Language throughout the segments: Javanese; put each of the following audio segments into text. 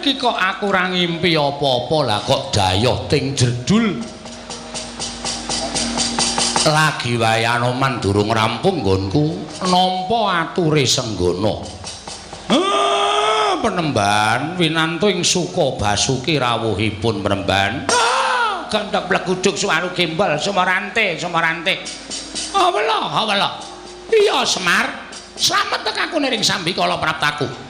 Iki kok aku ora ngimpi apa-apa, lah kok dayoh ting jedul. Lagi wae Anoman durung rampung nggonku nampa ature Senggana. Ah, penemban winantu ing suka basuki rawuhipun penemban. Ah, gandhak bleguduk suwaru gembel sumarante sumarante. Awela, awela. Iya Semar, slamet tekaku niring sambikala praptaku.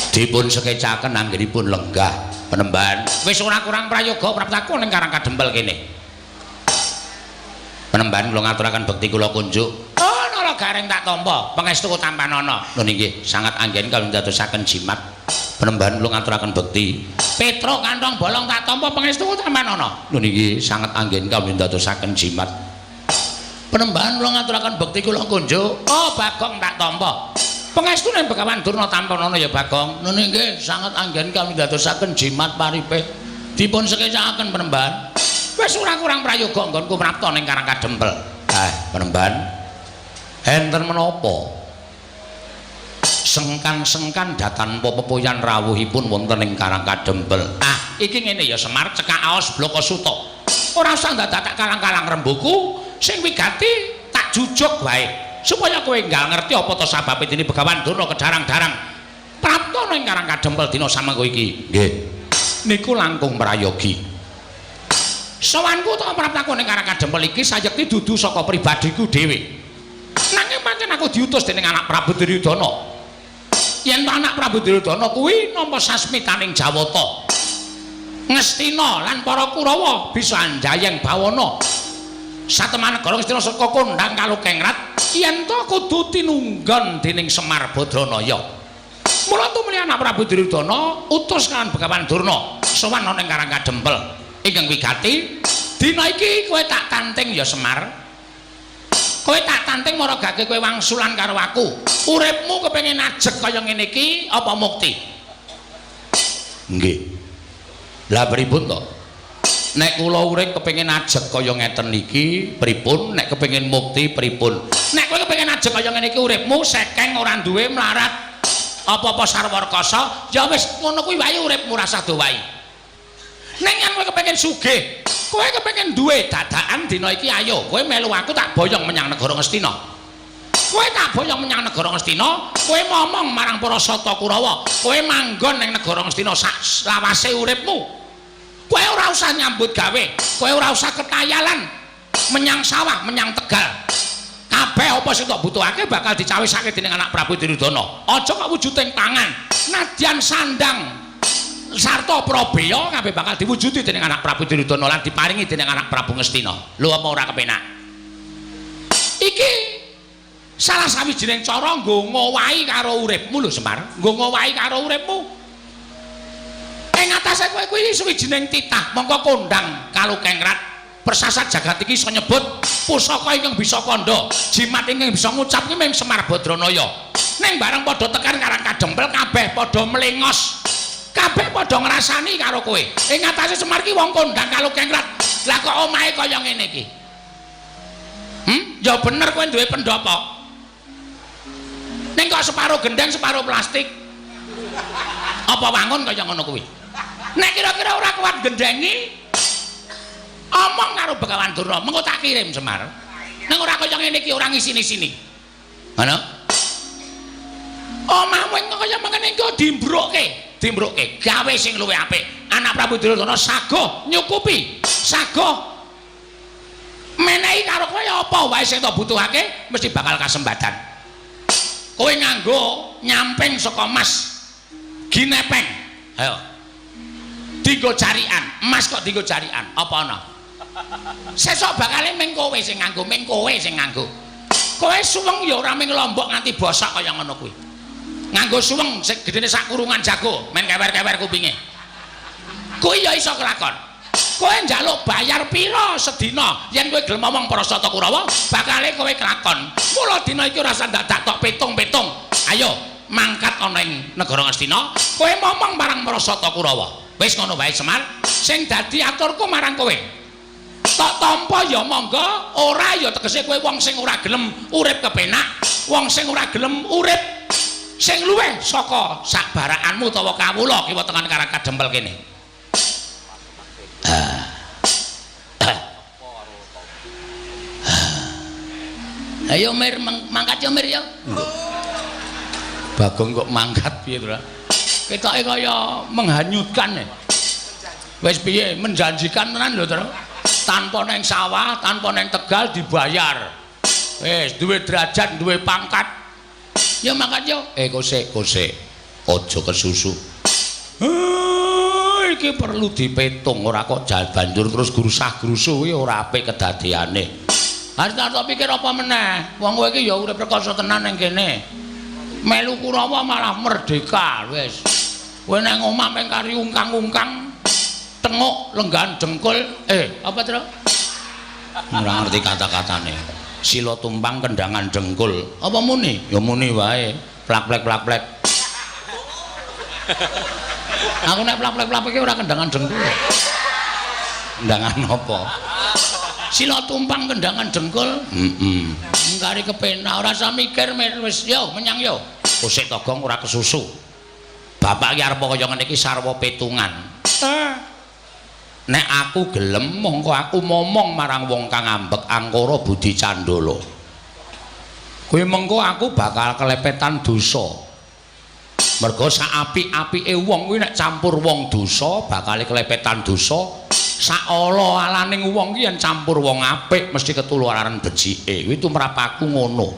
Dipun sekecaken anggenipun lenggah penemban. Wis ora kurang prayoga praptaku ning Karang Kadempel kene. Penemban kula ngaturaken bekti kula kunjuk. Oh, nala gareng tak tampa, pangestu tampanana. Lho nggih, sangat anggen kula ndadosaken jimat. Penemban kula ngaturaken bekti. Petro kantong bolong tak tampa, pangestu tampanana. Lho nggih, sangat anggen kula ndadosaken jimat. Penemban kula ngaturaken bekti kula kunjuk. Oh, Bagong tak tampa. Pangestune Begawan Durna tampanana ya Bagong. Lho nggih, sangat anggen kula ndadosaken jimat paripe. Dipun sekecaken penemban. Wis ora kurang prayoga nggonku prapta ning Karang Kadempel. Ah, penemban. Enten menapa? Sengkan-sengkan datanpa pepoyan rawuhipun wonten ing Karang Kadempel. Ah, iki ngene ya Semar, cekak aos blaka suta. Ora usah dadak tak kalang-kalang rembuku, sing wigati tak jujuk wae supaya kowe enggal ngerti apa to sababe dene Begawan Durna kedarang-darang prapta ning Karang Kadempel dina samangko iki. Nggih. Niku langkung prayogi. Sowanku to praptaku ning Karang Kadempel iki sayekti dudu saka pribadiku dhewe. Nanging pancen aku diutus dening anak Prabu Duryudana. Yen to anak Prabu Duryudana kuwi nampa sasmitaning Jawata. Ngastina lan para Kurawa bisa anjayeng bawana. Satemah negara Ngastina saka kondhang kalukengrat yen to kudu tinunggon dening Semar Badranaya. Mula tumuli anak Prabu Duryudana utus kan Begawan Durna sowan ana ning Karang Kadempel. Ingkang wigati, dina iki kowe tak tanting ya Semar. Kowe tak tanting maragake kowe wangsulan karo aku. Uripmu kepengin ajeg kaya ngene iki apa mukti? Nggih. Lah pripun to? Nek kula urip kepengin ajeg kaya ngeten iki pripun? Nek kepengin mukti pripun? Nek kowe kepengin ajeg kaya ngene iki uripmu sekeng ora duwe mlarat apa-apa sarwa rekasa, ya wis ngono kuwi wae uripmu rasah dowahi. Ning yen kowe kepengin sugih, kowe kepengin duwe dadakan dina iki ayo kowe melu aku tak boyong menyang negara Ngastina. Kowe tak boyong menyang negara Ngastina, kowe momong marang para Sata Kurawa, kowe manggon ning negara Ngastina sak lawase uripmu. Kowe ora usah nyambut gawe, kowe ora usah ketayalan menyang sawah, menyang tegal. Kabeh apa sing tok butuhake bakal dicawisake dening anak Prabu Duryudana. Aja kok wujuding pangan, nadyan sandang sarta prabeya kabeh bakal diwujudi dening anak Prabu Duryudana lan diparingi dening anak Prabu Ngastina. Lho apa ora kepenak? Iki salah sawijining cara nggo ngowahi karo uripmu lho Semar, nggo ngowahi karo uripmu. Ing atase kowe kuwi sawijining titah mongko kondhang kalukengrat persasat jagat iki iso nyebut pusaka ingkang bisa kandha, jimat ingkang bisa ngucap kuwi mung Semar Badranaya. Ning bareng padha tekan Karang Kadempel kabeh padha mlengos. Kabeh padha ngrasani karo kowe. Ing atase Semar ki wong kondhang kalukengrat. Lah kok omahe kaya ngene iki? Ya bener kowe duwe pendopo. Ning kok separo gendeng, separo plastik. Apa wangun kaya ngono kuwi? Nek kira-kira ora kuat gendengi, omong karo Begawan Durna, mengko tak kirim Semar. Ning ora kaya ngene iki ora ngisini-sini. Ngono? Omahmu kaya mengene iki dimbrukke, dimbrukke, gawe sing luwih apik. Anak Prabu Duryudana sagoh nyukupi, sagoh menehi karo kowe apa wae sing tok butuhake mesti bakal kasembadan. Kowe nganggo nyamping saka mas ginepeng. Ayo. Dinggo jarian, emas kok dinggo jarian, apa ana? Sesuk bakale ming kowe sing nganggo, ming kowe sing nganggo. Kowe suweng ya ora ming lombok nganti bosok kaya ngono kuwi. Nganggo suweng sing gedene sak kurungan jago, men kewer-kewer kupinge. Kuwi ya iso kelakon. Kowe njaluk bayar pira sedina yen kowe gelem ngomong para Sata Kurawa, bakale kowe kelakon. Mula dina iki ora usah dadak tok pitung-pitung. Ayo mangkat ana ing negara Ngastina, kowe momong marang para Sata Kurawa. Wis ngono wae Semar, sing dadi aturku marang kowe. Tok tampa ya monggo, ora ya tegese kowe wong sing ora gelem urip kepenak, wong sing ora gelem urip Sing luwih saka sak barakanmu utawa kawula kiwa tengen Karang Kadempel kene. Ayo Mir, mangkat yo Mir yo. Bagong kok mangkat piye to? Ketoke kaya menghanyutkan. Wis piye menjanjikan tenan lho to. Tanpa neng sawah, tanpa neng tegal dibayar. Wis duwe derajat, duwe pangkat. Ya mangkat yo. Kosek, kosek. Aja kesusu. Iki perlu dipetung, ora kok banjur terus grusah-grusuh kuwi ora apik kedadeane. Harus tak pikir apa meneh? Wong kowe iki ya urip rekoso tenan ning kene. Melu Kurawa malah merdeka wis. Kowe nang omah mung kari ungkang-ungkang, tenguk lenggan dengkul, apa to? Ora ngerti kata-katane. Sila tumpang kendangan dengkul. Apa muni? Ya muni wae. Plak-plek plak-plek. Aku nek plak-plek plak-plek ora kendangan dengkul. Kendangan apa? Sila tumpang kendangan dengkul. Heeh. Ngkari kepenak ora usah mikir wis yo menyang yo. Kosek Togong ora kesusu. Bapak iki arep kaya ngene iki sarwa petungan. Nek aku gelem mongko aku momong marang wong kang ambek angkara budi candala. Kuwi mengko aku bakal kelepetan dosa. Mergo sak apik-apike wong kuwi nek campur wong dosa bakal kelepetan dosa. Sak ala-alaning wong ki yen campur wong apik mesti ketularan becike. Kuwi tumrap aku ngono.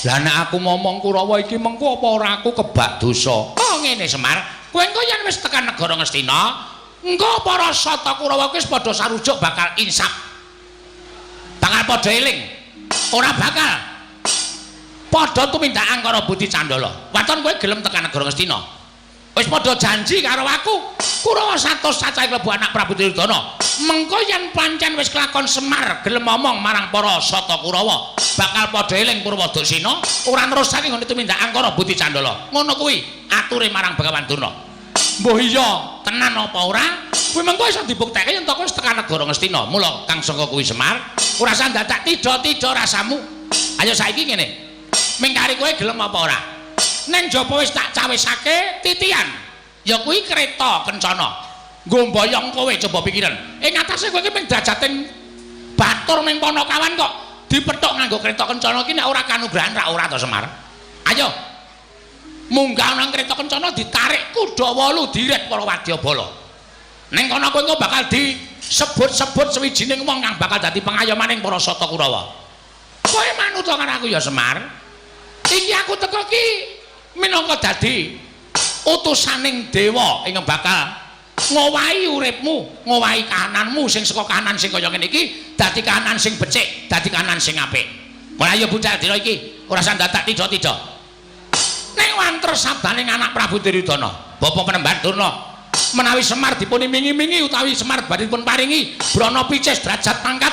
Lah nek aku momong Kurawa iki mengko apa ora aku kebak dosa? Oh ngene Semar, kowe engko yen wis tekan negara Ngastina, engko para sata Kurawa kuwi wis padha sarujuk bakal insaf. Bakal padha eling. Ora bakal padha tumindak angkara budi candala. Waton kowe gelem tekan negara Ngastina. Wis padha janji karo aku. Kurawa 100 cacahe klebu anak Prabu Duryudana. Mengko yen pancen wis kelakon Semar gelem omong marang para sata Kurawa, bakal padha eling Purwodaksina, ora nerusake nggone tumindak angkara budi candala. Ngono kuwi ature marang Begawan Durna. Mbuh iya tenan apa ora? Kuwi mengko iso dibuktekke yen to wis tekan negara Ngastina. Mula kang sangka kuwi Semar, ora usah dadak tidha-tidha rasamu. Ayo saiki ngene. Mingkari kowe gelem apa ora? Neng jaba wis tak cawisake titian. Ya kuwi kereta kencana. Nggo mboyong kowe coba pikiran. Ing atase kowe iki mung drajating batur ning Panakawan kok dipethuk nganggo kereta kencana iki nek ora kanugrahan ra ora to Semar. Ayo. Munggah nang kereta kencana ditarik kuda 8 diret para wadyabala. Ning kono kowe engko bakal disebut-sebut sewijining wong kang bakal dadi pengayomaning para sata Kurawa. Kowe manut karo aku ya Semar. Iki aku teko ki minangka dadi utusaning dewa ingkang bakal ngowahi uripmu, ngowahi kahananmu sing saka kahanan sing kaya ngene iki dadi kahanan sing becik, dadi kahanan sing apik. Mulai ayo budal dina iki, ora usah dadak tidha-tidha. Ning wanter sabdaning anak Prabu Duryudana, Bapak Penemban Durna, menawi Semar dipun imingi-imingi utawi Semar badhe dipun paringi brana picis derajat pangkat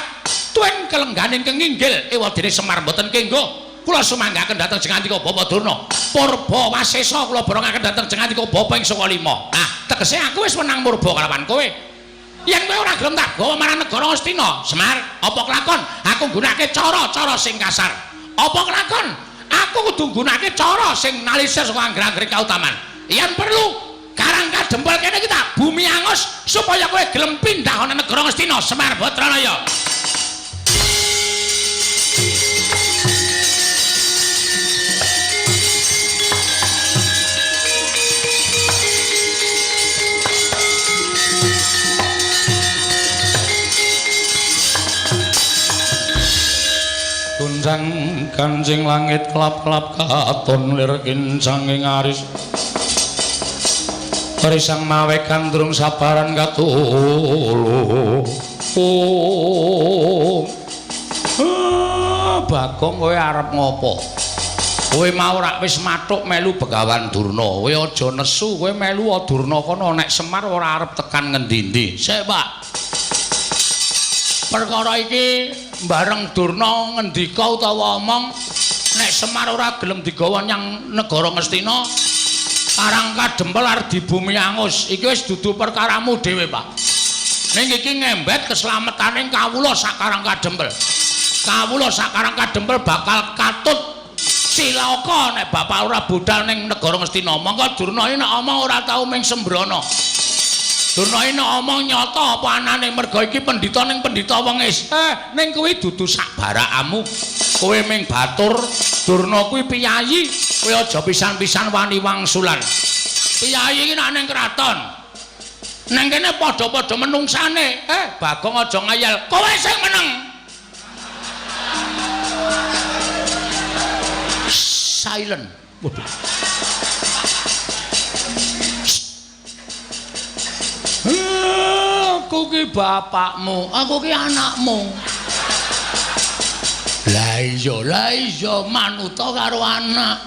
tuen kelengganing kenginggil ewadene Semar mboten kenggo. Kula sumanggaken dhateng jengandika Bapak Durna. Purba wasesa kula borongaken dhateng jengandika Bapak ing saka lima. Nah, tegese aku wis wenang murba kalawan kowe. Yen kowe ora gelem tak gawa marang negara Ngastina, Semar, apa kelakon aku nggunakake cara-cara sing kasar? Apa kelakon aku kudu nggunakake cara sing nalisir saka angger-anggere kautaman? Yen perlu Karang Kadempel kene iki tak bumi angus supaya kowe gelem pindah ana negara Ngastina, Semar Batranaya. Gonjang kancing langit klap-klap katon lir kincanging aris risang mawe gandrung sabaran katulu. Oh. Bagong kowe arep ngopo? Kowe mau rak wis mathuk melu Begawan Durna. Kowe aja nesu, kowe melu Durna kono nek Semar ora arep tekan ngendi-endi. Sik, Pak. Perkara iki bareng Durna ngendika utawa omong nek Semar ora gelem digawa nyang negara Ngastina, Karang Kadempel arep dibumi angus. Iki wis dudu perkaramu dhewe, Pak. Ning iki ngembet keslametane kawula sak Karang Kadempel. Kawula sak Karang Kadempel bakal katut Cilaka nek bapak ora budal ning negara Ngastina. Mongko Durna iki nek omong ora tau ming sembrana. Durna iki nek omong nyata apa anane merga iki pendhita ning pendhita wengis. Ning kuwi dudu sak barakamu. Kowe ming batur, Durna kuwi piyayi. Kowe aja pisan-pisan wani wangsulan. Piyayi iki nek ning kraton. Neng kene padha-padha menungsane. Bagong aja ngayal. Kowe sing meneng. Silent. Waduh. Aku ki bapakmu, aku ki anakmu. Lah iya manuta karo anak.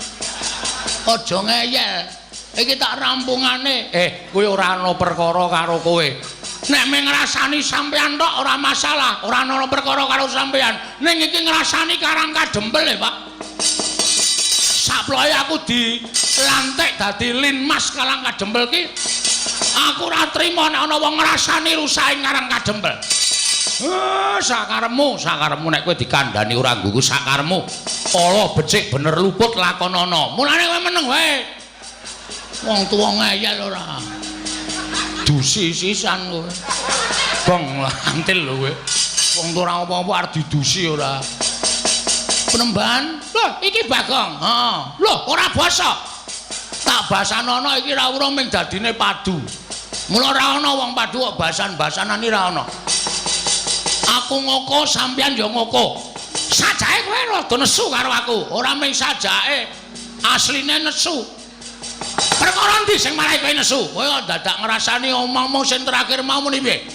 Aja ngeyel. Iki tak rampungane. Kowe ora ana perkara karo kowe. Nek mung ngrasani sampean tok ora masalah, ora ana perkara karo sampean. Ning iki ngrasani Karang Kadempel e, Pak. Saploe aku dilantik dadi Linmas Karang Kadempel ki. Aku ora trima nek ana wong ngrasani rusake Karang Kadempel. Sakaremu, sakaremu nek kowe dikandhani ora nggugu sakaremu. Ala becik bener luput lakonana. Mulane kowe meneng wae. Wong tuwa ngeyel ora. Dusi sisan kowe. Gong antil lho kowe. Wong tuwa ora apa-apa arep didusi ora. Penemban, lho iki Bagong. Heeh. Lho ora basa. Tak basanono iki ra urung ming dadine padu. Mula ora ana wong padu kok basan-basanan iki ra ana. Aku ngoko sampeyan ya ngoko. Sajake kowe rada nesu karo aku. Ora ming sajake, asline nesu. Perkara ndi sing marai kowe nesu? Kowe kok dadak ngrasani omongmu sing terakhir mau muni piye?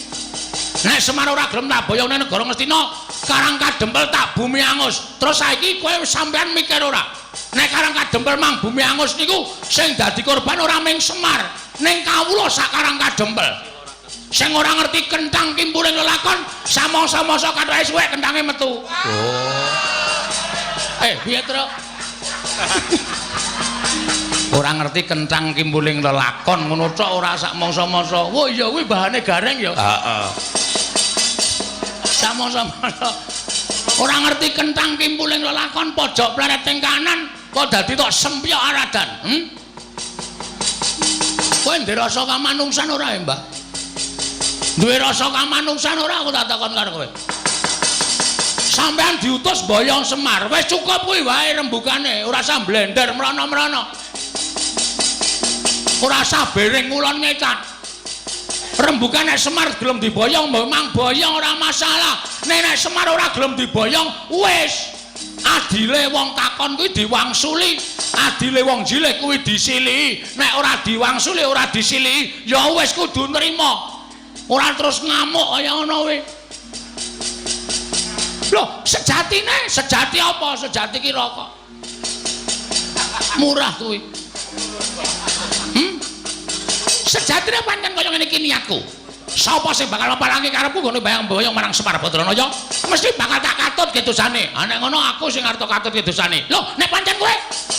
Nek Semar ora gelem tak boyong nang negara Ngastina, Karang Kadempel tak bumi angus. Terus saiki kowe sampeyan mikir ora? Nek Karang Kadempel mang bumi angus niku sing dadi korban ora ming Semar, ning kawula sak Karang Kadempel. Sing ora ngerti kenthang kimpuling lelakon, samangsa-mangsa kathoke suwek kenthange metu. Oh. Piye, Truk? Ora ngerti kenthang kimpuling lelakon ngono tok ora sak mangsa-mangsa. Wah iya kuwi bahane gareng ya. Heeh. Samangsa-mangsa ora ngerti kenthang kimpuling lelakon pojok pleret ing kanan kok dadi tok sempyok aradan. Kowe ndek rasa kamanungsan ora ya, Mbah? Duwe rasa kamanungsan ora aku tak takon karo kowe. Sampeyan diutus boyong Semar, wis cukup kuwi wae rembugane, ora usah blender mrono-mrono. Ora usah bering ngulon ngecat. Rembugan nek Semar gelem diboyong, memang boyong ora masalah. Nek Semar ora gelem diboyong, wis. Adile wong takon kuwi diwangsuli, adile wong jilih kuwi disilihi. Nek ora diwangsuli, ora disilihi, ya wis kudu nrima. Ora terus ngamuk kaya ngono kuwi. Loh, sejatine, sejati apa? Sejati ki rokok. Murah kuwi. Sejatine pancen kaya ngene iki niatku. Sapa sing bakal mapalangi karepku nggone bayang-boyong marang Semar Badranaya, mesti bakal tak katut kedosane. Ha nek ngono aku sing arep katut kedosane. Loh, nek pancen kowe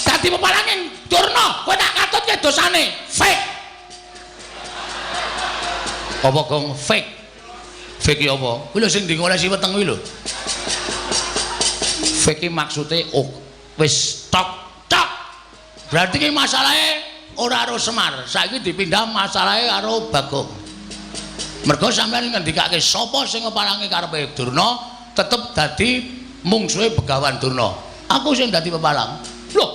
dadi pepalange Durna, kowe tak katut kedosane. Fake. Apa gong fake? Fake ki apa? Kuwi lho sing dingolesi weteng kuwi lho. Fake ki maksude oh, wis tok tok. Berarti ki masalahe ora karo Semar, saiki dipindah masalahe karo Bagong. Mergo sampeyan ngendikake sapa sing ngepalangi karepe Durna tetep dadi mungsuhe Begawan Durna. Aku sing dadi pepalang. Lho,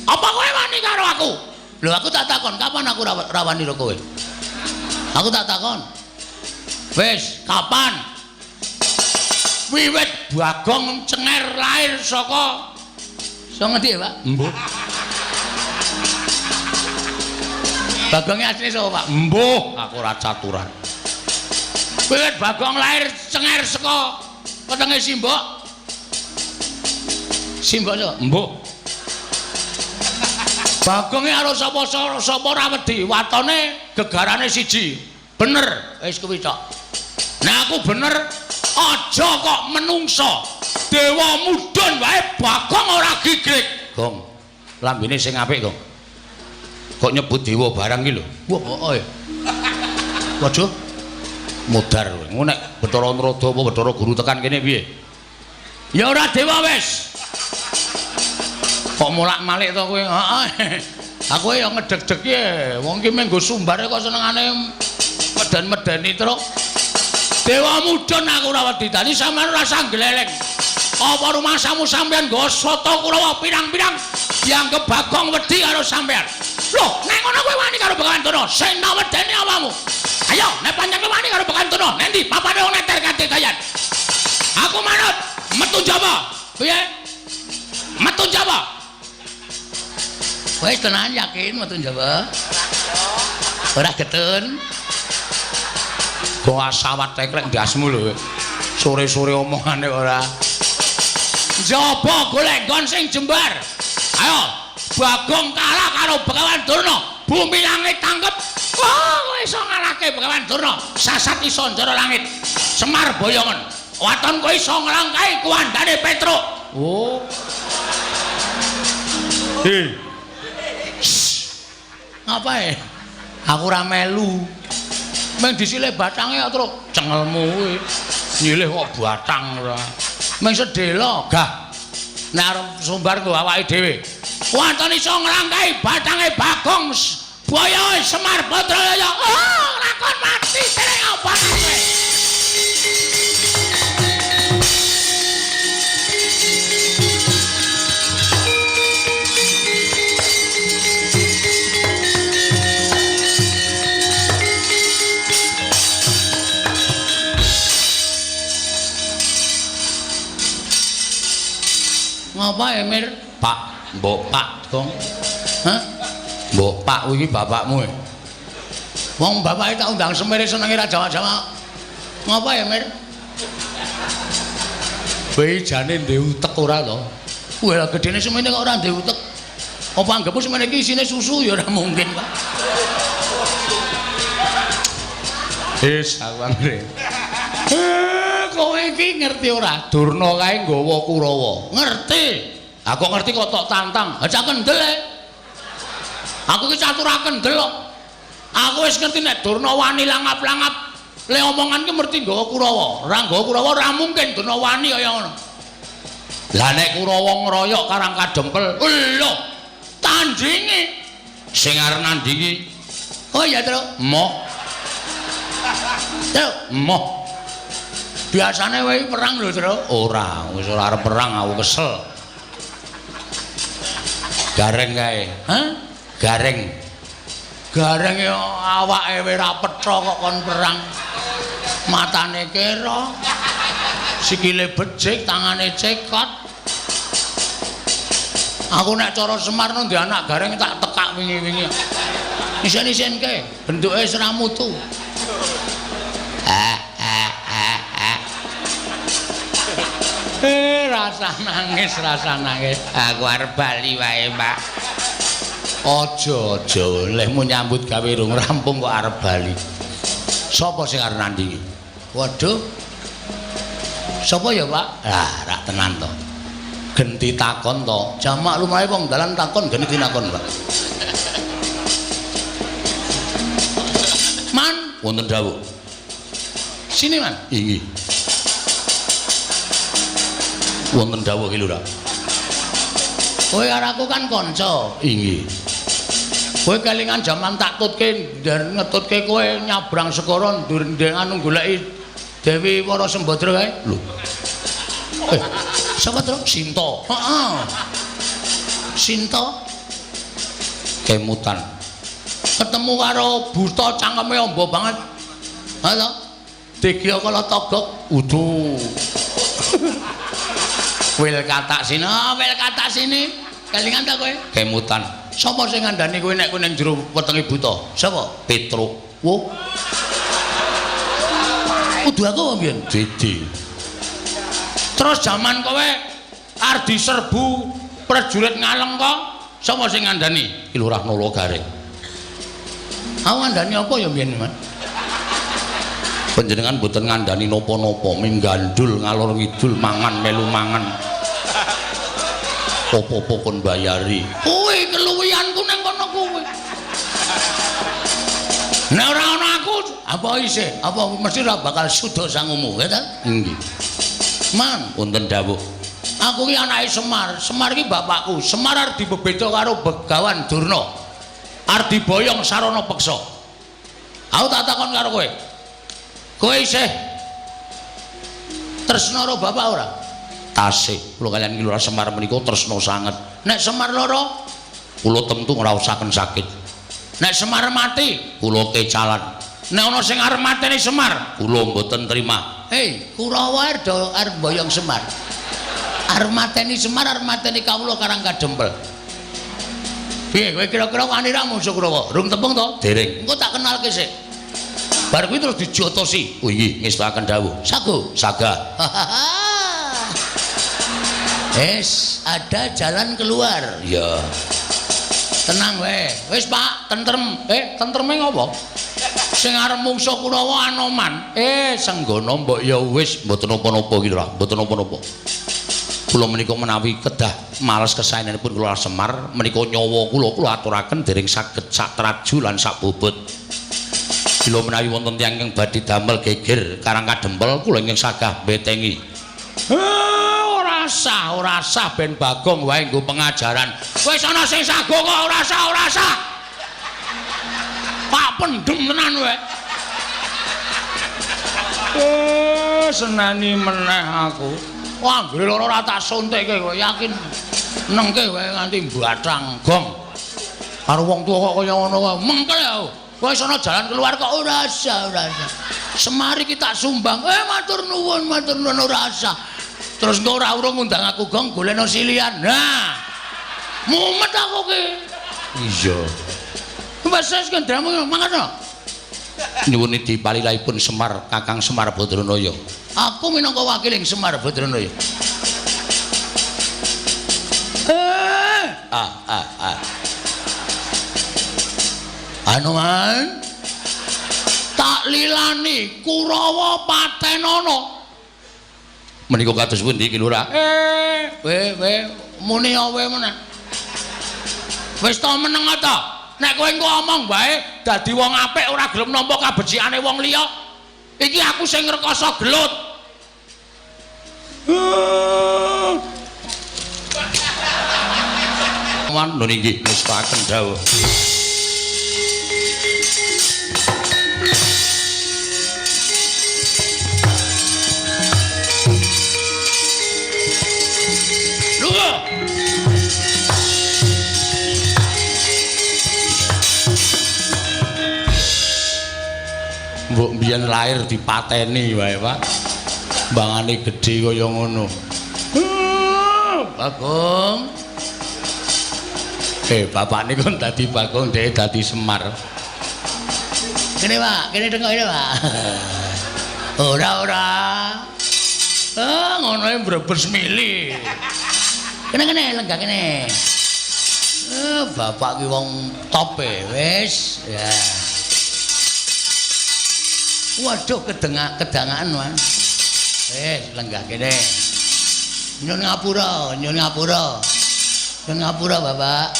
apa kowe wani karo aku? Lho aku tak takon, kapan aku rawani karo kowe? Aku tak takon. Wis, kapan? Wiwit Bagong cenger lahir saka saka ngendi ya, Pak? Mbuh. Bagongnya asline sapa, Pak? Mbuh, aku ora caturan. Wiwit Bagong lahir cenger saka wetenge Simbok. Simbok sapa? Mbuh. Bagonge karo sapa sapa ora wedi, watone gegarane siji. Bener, wis kuwi tok. Nek aku bener, aja kok menungso. Dewa mudhun wae Bagong ora gigrik. Gong, lambene sing apik, Gong. Kok nyebut dewa barang iki lho. Wah, heeh. Waduh. Mudar kowe. Ngono nek Bathara Narada apa Bathara Guru tekan kene piye? Ya ora dewa wis. Kok molak-malik to kowe? Heeh. Aku ya ngedeg-deg ye. Wong ki mung nggo sumbare kok senengane meden-medeni truk. Dewa mudhun aku ora wedi dadi sampeyan ora usah gleleng. Apa rumasamu sampeyan nggo sata Kurawa pirang-pirang dianggep Bagong wedi karo sampeyan. Loh, nek ngono kowe wani karo Begawan Durna, sing tak wedeni awakmu. Ayo, nek pancen kowe wani karo Begawan Durna, nendi papane wong neter katirtayan. Aku manut, metu Jawa. Piye? Metu Jawa. Wis tenan yakin metu Jawa? Ora getun. Kok asawat teklek ndasmu lho. Sore-sore omongane ora. Njaba golek nggon sing jembar. Ayo, Bagong kalah karo Begawan Durna. Bumi langit tangkep. Wah, kowe iso ngalahke Begawan Durna. Sasat iso njara langit. Semar boyongen. Waton kowe iso nglangkahi kuwandane Petruk. Oh. Hei. Ngapae? Aku ora melu. Meng disile batange kok, Truk. Cengelmu kuwi. Nyilih kok batang ora. Meng sedhela, gah. Nek arep sumbar nggo awake dhewe. Waton iso nglangkahi batange Bagong Boyo Semar Badraya. Oh, lakon mati dereng apa kowe. Ngapa ya, Mir? Pak, mbok Pak, Gong. Hah? Mbok Pak kuwi bapakmu. Wong bapake tak undang semere senenge ra jawab-jawab. Ngapa ya, Mir? Kowe jane ndek utek ora to? Wah, lah gedene semene kok ora ndek utek. Apa anggepmu semene iki isine susu ya ora mungkin, Pak. Wis, aku anggere. Kowe iki ngerti ora? Durna kae nggawa Kurawa. Ngerti. Aku ngerti kok tok tantang. Ha cak kendel e. Aku iki catur kendel kok. Aku wis ngerti nek Durna wani langap-langap. Le omongan ki mesti nggawa Kurawa. Ora nggawa Kurawa ora mungkin Durna wani kaya ngono. Lah nek Kurawa ngroyok Karang Kadempel, lho, tandinge sing arep nandingi. Oh iya, Truk. Moh. Truk, moh. Biasane wae perang lho, Truk. Ora, wis ora arep perang aku kesel. Gareng kae. Hah? Gareng. Gareng ya awake wis ora petha kok kon perang. Matane kera. Sikile becik, tangane cekot. Aku nek cara Semar nang anak Gareng tak tekak wingi-wingi. Isen-isenke, bentuke wis ra mutu. Rasa nangis, rasa nangis. Aku arep bali wae, Pak. Aja, aja, lehmu nyambut gawe rung rampung kok arep bali. Sapa sing arep nandingi? Waduh. Sapa ya, Pak? Lah, rak tenan to. Genti takon to. Jamak lumrahe wong dalan takon genti tinakon, Pak. Man, wonten dawuh. Sini, Man. Inggih. Wonten dawuh ki Lurah. Kowe karo aku kan kanca. Inggih. Kowe kelingan jaman tak tutke ngetutke kowe nyabrang segara ndur anu goleki Dewi Wara Sembadra kae. Lho. Sapa to? Sinta. Heeh. Sinta kemutan. Ketemu karo buta cangkeme amba banget. Ha to? Digya kala togok. Udu. Wil katak sini, oh, wil katak sini. Kelingan ta kowe? Kemutan. Sapa sing ngandani kowe nek kowe ning jero wetenge buta? Sapa? Petruk. Wo. Kudu aku apa mbiyen? Didi. Terus jaman kowe arep diserbu prajurit Ngaleng kok, sapa sing ngandani? Ki Lurah Nala Gareng. Aku ngandani apa ya mbiyen, Man? Panjenengan mboten ngandani napa-napa, ming gandul ngalor ngidul mangan melu mangan. Apa-apa kon bayari. Kuwi keluwihanku nang kono kuwi. Nek ora ana aku, apa isih? Apa mesti ora bakal suda sangumu, ya ta? Nggih. Man, wonten dawuh. Aku ki anake Semar. Semar ki bapakku. Semar arep dibebeda karo Begawan Durna. Arep diboyong sarana peksa. Aku tak takon karo kowe. Kowe isih tresna karo bapak ora? Tasih. Kula kaliyan Ki Lurah Semar menika tresna sanget. Nek Semar lara, kula tentu ngraosaken sakit. Nek Semar mati, kula kecalan. Nek ana sing arep mateni Semar, kula mboten trima. Hei, Kurawa arep mboyong Semar. Arep mateni Semar, arep mateni kawula Karang Kadempel. Piye kowe kira-kira wani ra mungsuh Kurawa? Rung tepung to? Dereng. Engko tak kenalke sik. Bar kuwi terus dijotosi. Oh inggih, ngestakaken dawuh. Sago, saga. Wis, ada jalan keluar. Iya. Tenang wae. Wis, Pak, tentrem. Tentreme ngopo? Sing arep mungsuh Kurawa Anoman. Senggono mbok ya wis mboten napa-napa iki lho, mboten napa-napa. Kula menika menawi kedah males kesaenanipun kula Semar menika nyawa kula kula aturaken dereng saged sak traju lan sak bobot. Bila menawi wonten tiyang ingkang badhe damel geger Karang Kadempel kula ingkang sagah mbetengi. Ora sah, ora sah ben Bagong wae nggo pengajaran. Wis ana sing sago kok ora sah, ora sah. Pak pendem tenan kowe. Seneni meneh aku. Wah, anggere lara ora tak suntikke kowe yakin. Nengke wae nganti mbathang gong. Karo wong tuwa kok kaya ngono wae. Mengkel aku. Wis ana jalan keluar kok ora sah, ora sah. Semar iki tak sumbang. Matur nuwun, matur nuwun ora sah. Terus engko ora urung ngundang aku gong golekno silian. Nah. Mumet aku ki. Iya. Wis wis kendramu mangkat to. Nyuwun dipalilahipun Semar Kakang Semar Badranaya. Aku minangka wakiling Semar Badranaya. Anoman tak lilani Kurawa patenana. Menika kados pundi Ki Lurah? We muni awe meneh. Wis to meneng ta? Nek kowe engko omong wae dadi wong apik ora gelem nampa kabecikane wong liya. Iki aku sing ngrekoso gelut. Wan lho nggih ngestakaken dawuh. Mbok mbiyen lahir dipateni wae, Pak. Mbangane gedhe kaya ngono. Bagong. Bapakne kon dadi Bagong, dhek dadi Semar. Kene, Pak, kene tengok ini, Pak. Ora, ora. Ngono e brebes mili. Kene kene lenggah kene. Bapak ki wong top e, wis. Ya. Waduh, kedangaan, Mas. Wis, lenggah kene. Nyun ngapura, nyun ngapura. Nyun ngapura, Bapak.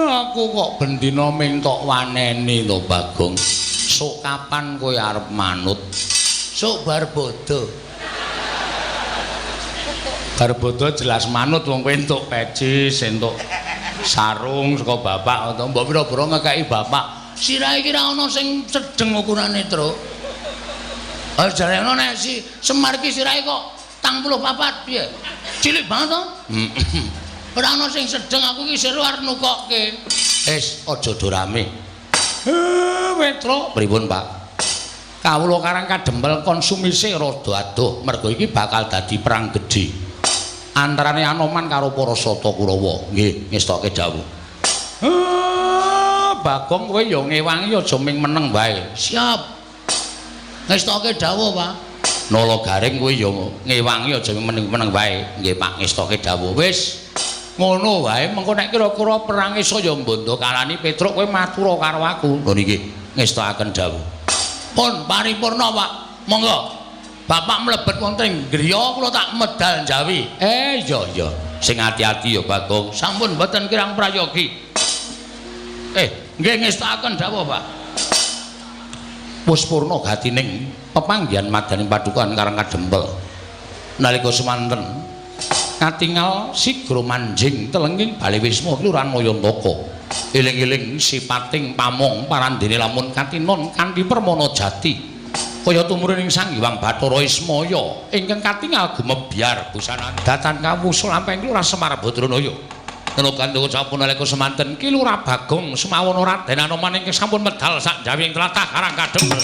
Aku kok bendina ming tok waneni to, Bagong. Sok kapan kowe arep manut? Sok bar bodho. Bar bodho jelas manut wong kowe entuk peci, entuk sarung saka bapak atau mbok pira-pira ngekeki bapak. Sirahe iki ra ana sing sedeng ukurane, Truk. Ah jare ana nek si Semar iki sirahe kok 84 piye? Cilik banget to? Ora ana sing sedeng, aku iki seru arep nukokke. Wis, aja do rame. Petro, pripun, Pak? Kawula Karang Kadempel konsumise rada adoh, mergo iki bakal dadi perang gedhe antarane Anoman karo para Sata Kurawa. Nggih, ngestoke dawuh. Bagong kowe ya ngewangi aja ming meneng wae. Siap. Ngestoke dawuh, Pak. Nala Garing kowe ya ngewangi aja ming meneng wae. Nggih, Pak, ngestoke dawuh. Wis. Ngono wae, mengko nek kira-kira perange saya mbondo kalani Petruk kowe matura karo aku. Lho niki ngestokaken dawuh. Pun paripurna, Pak. Monggo. Bapak mlebet wonten ing griya kula tak medal njawi. Iya iya. Sing ati-ati ya, Bagong. Sampun mboten kirang prayogi. Nggih ngestokaken dawuh, Pak. Wis purna gatining pepanggihan madaning padukan Karang Kadempel. Nalika semanten katingal sigra manjing telenging Bale Wisma Kelurahan Mayantaka. Eling-eling sipating pamong parandene lamun katinon kanthi permana jati. Kaya tumurun ing Sang Hyang Bathara Ismaya ingkang katingal gumebyar busanane datan kawusul lampahing Lurah Semar Badranaya. Tenukan tuku sampun nalika semanten Ki Lurah Bagong Semawana Raden Anoman ingkang sampun medal sak jawi ing tlatah Karang Kadempel.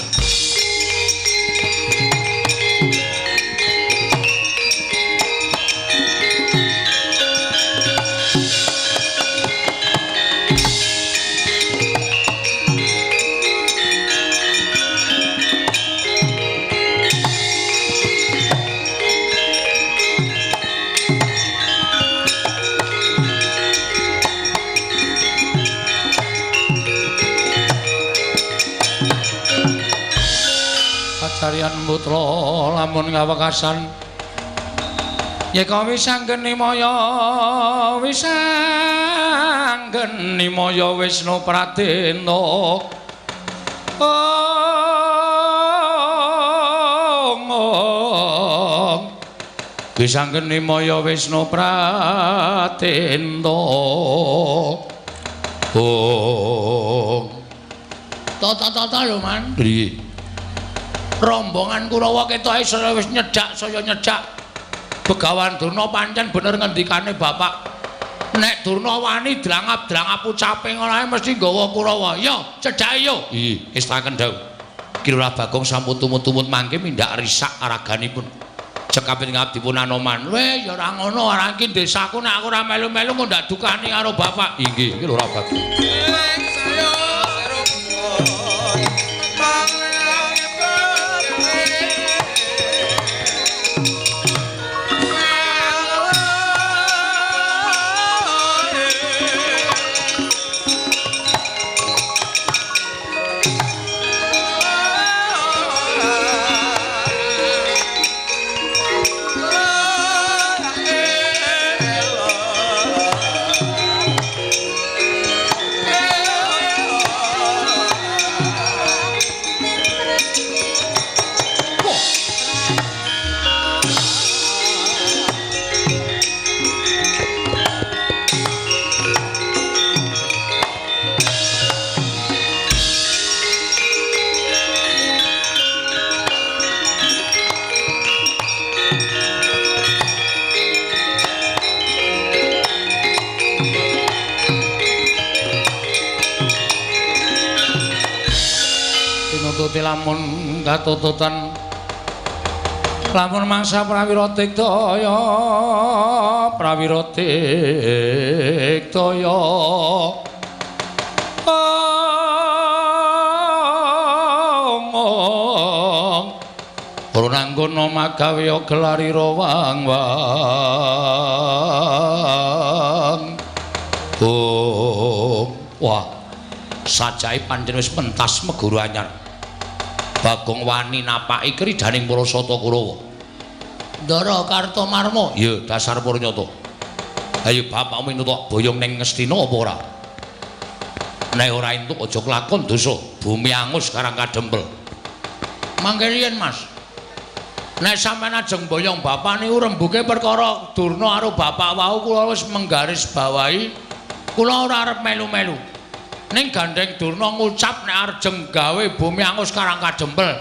Kacarian putra lamun ngawekasan yeka wisanggeni maya wisanggeni maya Wisnu Pradena ong wisanggeni maya Wisnu Pradena ong tata-tata lho man piye rombongan Kurawa ketoke saya wis nyedak saya nyedak. Begawan Durna pancen bener ngendikane bapak. Nek Durna wani drangap-drangap ucape ngono ae mesti nggawa Kurawa. Yo cedhake yo. Iya, estaken dawuh. Ki Lurah Bagong sampun tumut-tumut mangke mindak risak raganipun. Cekapit ngabdipun Anoman. Weh ya ora ngono, ora iki desaku nek aku ora melu-melu kok ndak dukani karo bapak. Inggih, Ki Lurah Bagong. Lamun katututan lamun mangsa prawira tiktaya prawira tiktaya ong ora magawe gelarira wang wang oh wah sajae pancen wis pentas meguru anyar. Bagong wani napaki kridaning para sata Kurawa. Ndara Kartomarma, ya dasar purnyata. Ayo bapakmu entuk boyong ning Ngastina apa ora? Nek ora entuk aja kelakon dosa, bumi angus Karang Kadempel. Mangke riyen, Mas. Nek sampeyan ajeng boyong bapak niku rembuke perkara Durna karo bapak wau kula wis menggaris bawahi kula ora arep melu-melu. Ning gandeng Durna ngucap nek arjeng gawe bumi angus Karang Kadempel.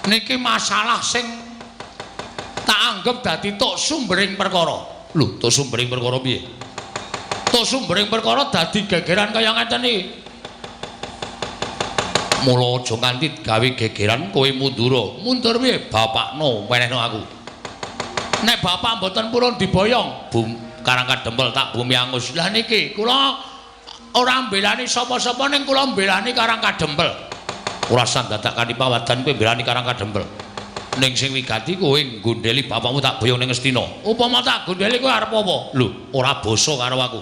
Niki masalah sing tak anggep dadi tok sumbering perkara. Lho, tok sumbering perkara piye? Tok sumbering perkara dadi gegeran kaya ngeten iki. Mula aja nganti gawe gegeran kowe mundura. Mundur piye? Bapakno wenehno aku. Nek bapak mboten purun diboyong, bum Karang Kadempel tak bumi angus. Lah niki kula ora mbelani sapa-sapa ning kula mbelani Karang Kadempel. Ora usah dadak kanthi pawadan kowe mbelani Karang Kadempel. Ning sing wigati kowe nggondheli bapakmu tak boyong ning Ngastina. Upama tak gondheli kowe arep apa? Lho, ora basa karo aku.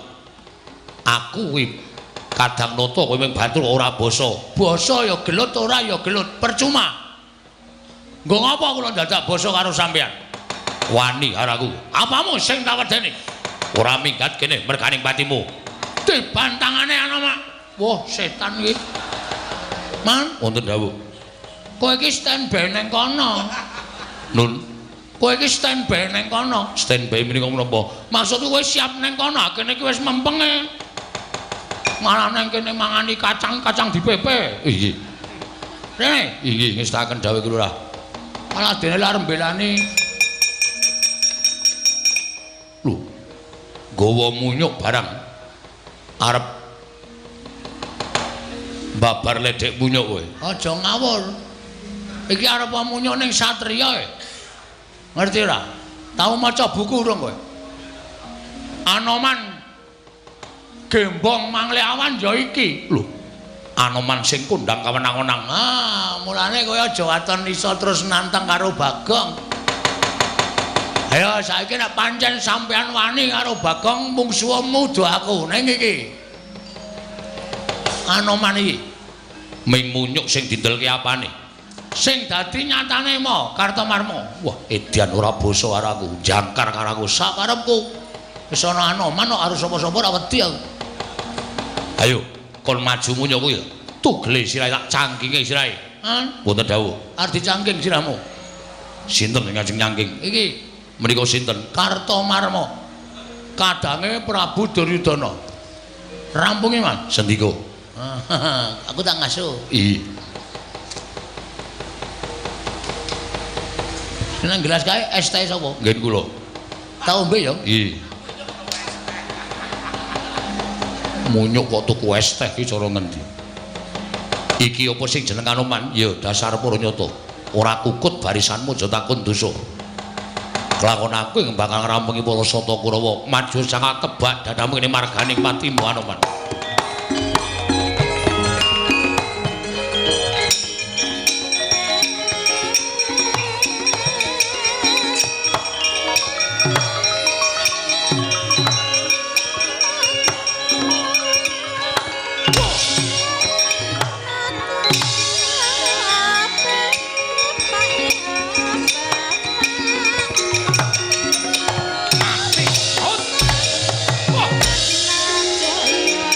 Aku kuwi kadang nata kowe mung batur ora basa. Basa ya gelut ora ya gelut, percuma. Nggo ngapa kula dadak basa karo sampeyan? Wani karo aku. Apamu sing tak wedeni? Ora minggat kene merganing patimu. Dibantangane ana mak. Wah, setan iki. Man, wonten dawuh. Kowe iki standby ning kono. Nun. Kowe iki standby ning kono. Standby menika menapa? Maksudku kowe siap ning kono, kene iki wis mempenge. Malah nang kene mangani kacang-kacang dipepe. Inggih. Rene, inggih ngestaken dawuh Lurah. Malah dene lak rembelani. Lho. Gawa munyuk barang. Arep babar ledek munyuk kowe. Aja ngawur. Iki arep munyuk ning satriya e. Ngerti ora? Tau maca buku urung kowe? Anoman Gembong Mangleawan ya iki. Lho, Anoman sing kondang kawenang-wenang. Ah, mulane kowe aja waton iso terus nantang karo Bagong. Ayo saiki nek pancen sampean wani karo Bagong mungsuhmu do aku ning iki. Anoman iki ming munyuk sing dindelke apane? Sing dadi nyatane mo Kartomarmo. Wah, edan ora basa karo aku, jangkar karo aku sakarepku. Wis ana Anoman kok harus sapa-sapa ora wedi aku. Ayo, kon maju munyuk kuwi. Tugele sirahe tak cangkinge sirahe. Hah? Wonten dawuh. Arep dicangking sirahmu. Sinten sing ngajeng nyangking? Iki menika sinten? Kartomarmo. Kadange Prabu Duryudana. Rampungi, Mas. Sendika. Aku tak ngasuh. Iya. Nang gelas kae es teh sapa? Nggih kula. Tak ombe ya? Iya. Munyuk kok tuku es teh iki cara ngendi? Iki apa sing jeneng Anoman? Ya dasar para nyata. Ora kukut barisanmu aja takon dosa. Kelakon aku ing bakal ngrampungi para sata Kurawa. Maju sangat tebak dadamu kene marganing patimu Anoman. Jaya.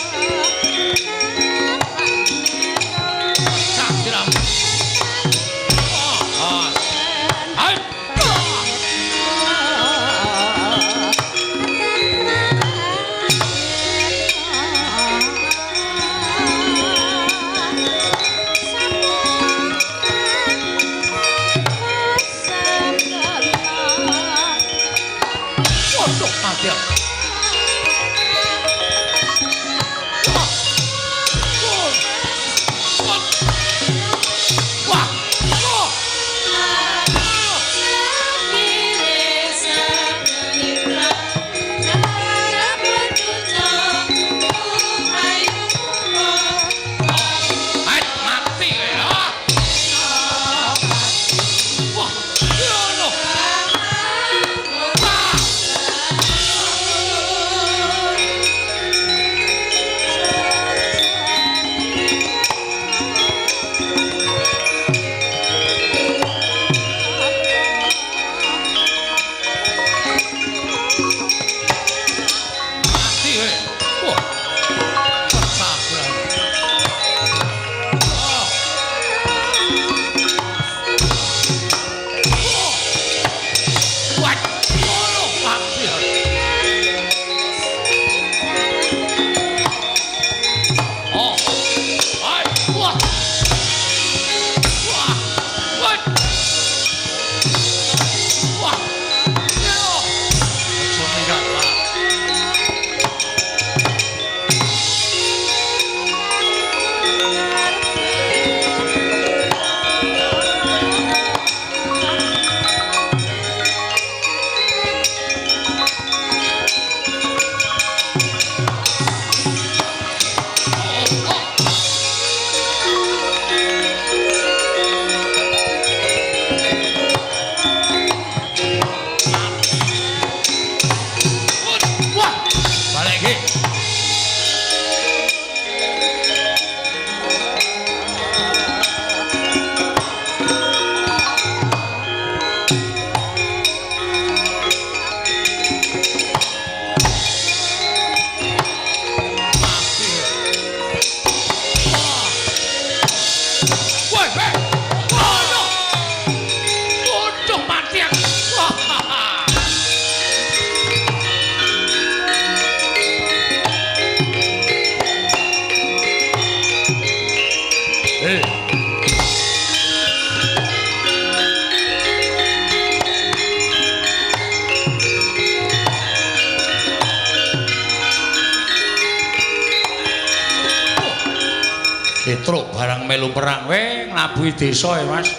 Petruk barang melu perang we nglabuhi desa ya, Mas.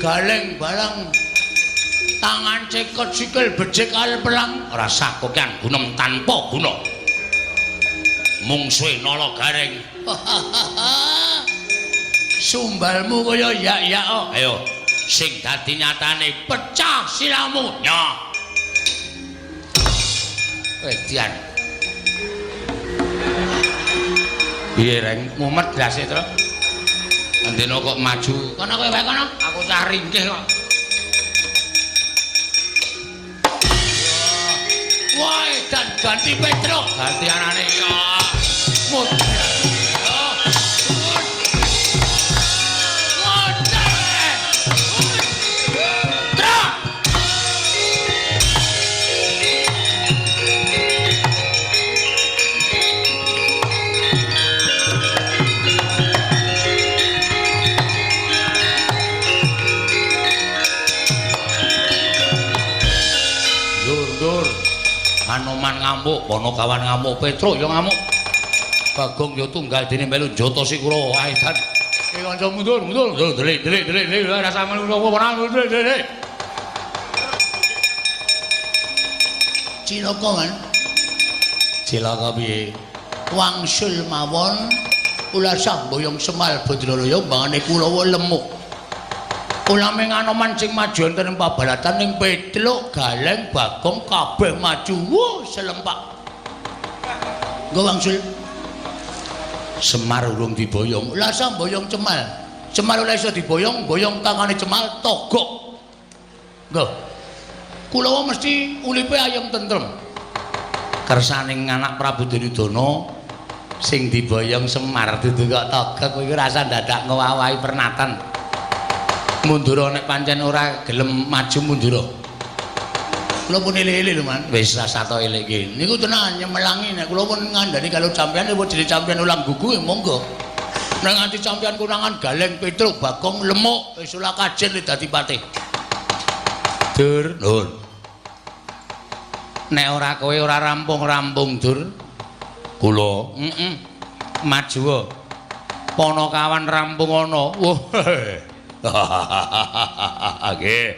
Galeng barang tangan cekot sikil becik al pelang rasah kokean gunem tanpa guna mungsuhe nala gareng. Sumbalmu kaya yak-yak. Ayo sing dadi nyatane pecah siramu nya wedian piye reng mumet blase to. Andena kok maju kono kowe wae kono aku cah ringkih kok. Wah, dan ganti Petruk ganti anane ya. Anoman ngamuk, Ponokawan ngamuk, Petruk ya ngamuk. Bagong ya tunggal dene melu njata sikura. Ae dan iki kanca mundur, mundur, mundur, delik, delik, delik, delik, rasa melu ora delik, delik. Cilaka kan? Cilaka piye? Wangsul mawon ulasah boyong Semal Badralaya mbangane Kurawa lemuk. Ulaming Anoman sing maju wonten ing pabalatan ning Petruk, Galeng, Bagong kabeh maju. Wuh, selempak. Nggo wangsul. Semar urung diboyong. Ulasah boyong Cemal. Cemal ora iso diboyong, boyong tangane Cemal togok. Nggo. Kulawa mesti ulipe ayem tentrem. Kersaning anak Prabu Duryudana sing diboyong Semar dudu kok togok kuwi rasa dadak ngowahi pernatan. Mundura nek pancen ora gelem maju mundura. Kula pun elek-elek lho, Man. Wis rasa to elek iki. Niku tenan nyemelangi nek kula pun ngandani kalau sampean wis jadi sampean ulang gugu ya monggo. Nek nganti sampean kurangan Galeng, Petruk, Bagong, Lemuk wis ora kajen dadi patih. Dur, Nur. Nek ora kowe ora rampung-rampung, Dur. Kula, heeh. Maju. Ponokawan rampung ana. Wah. Nggih.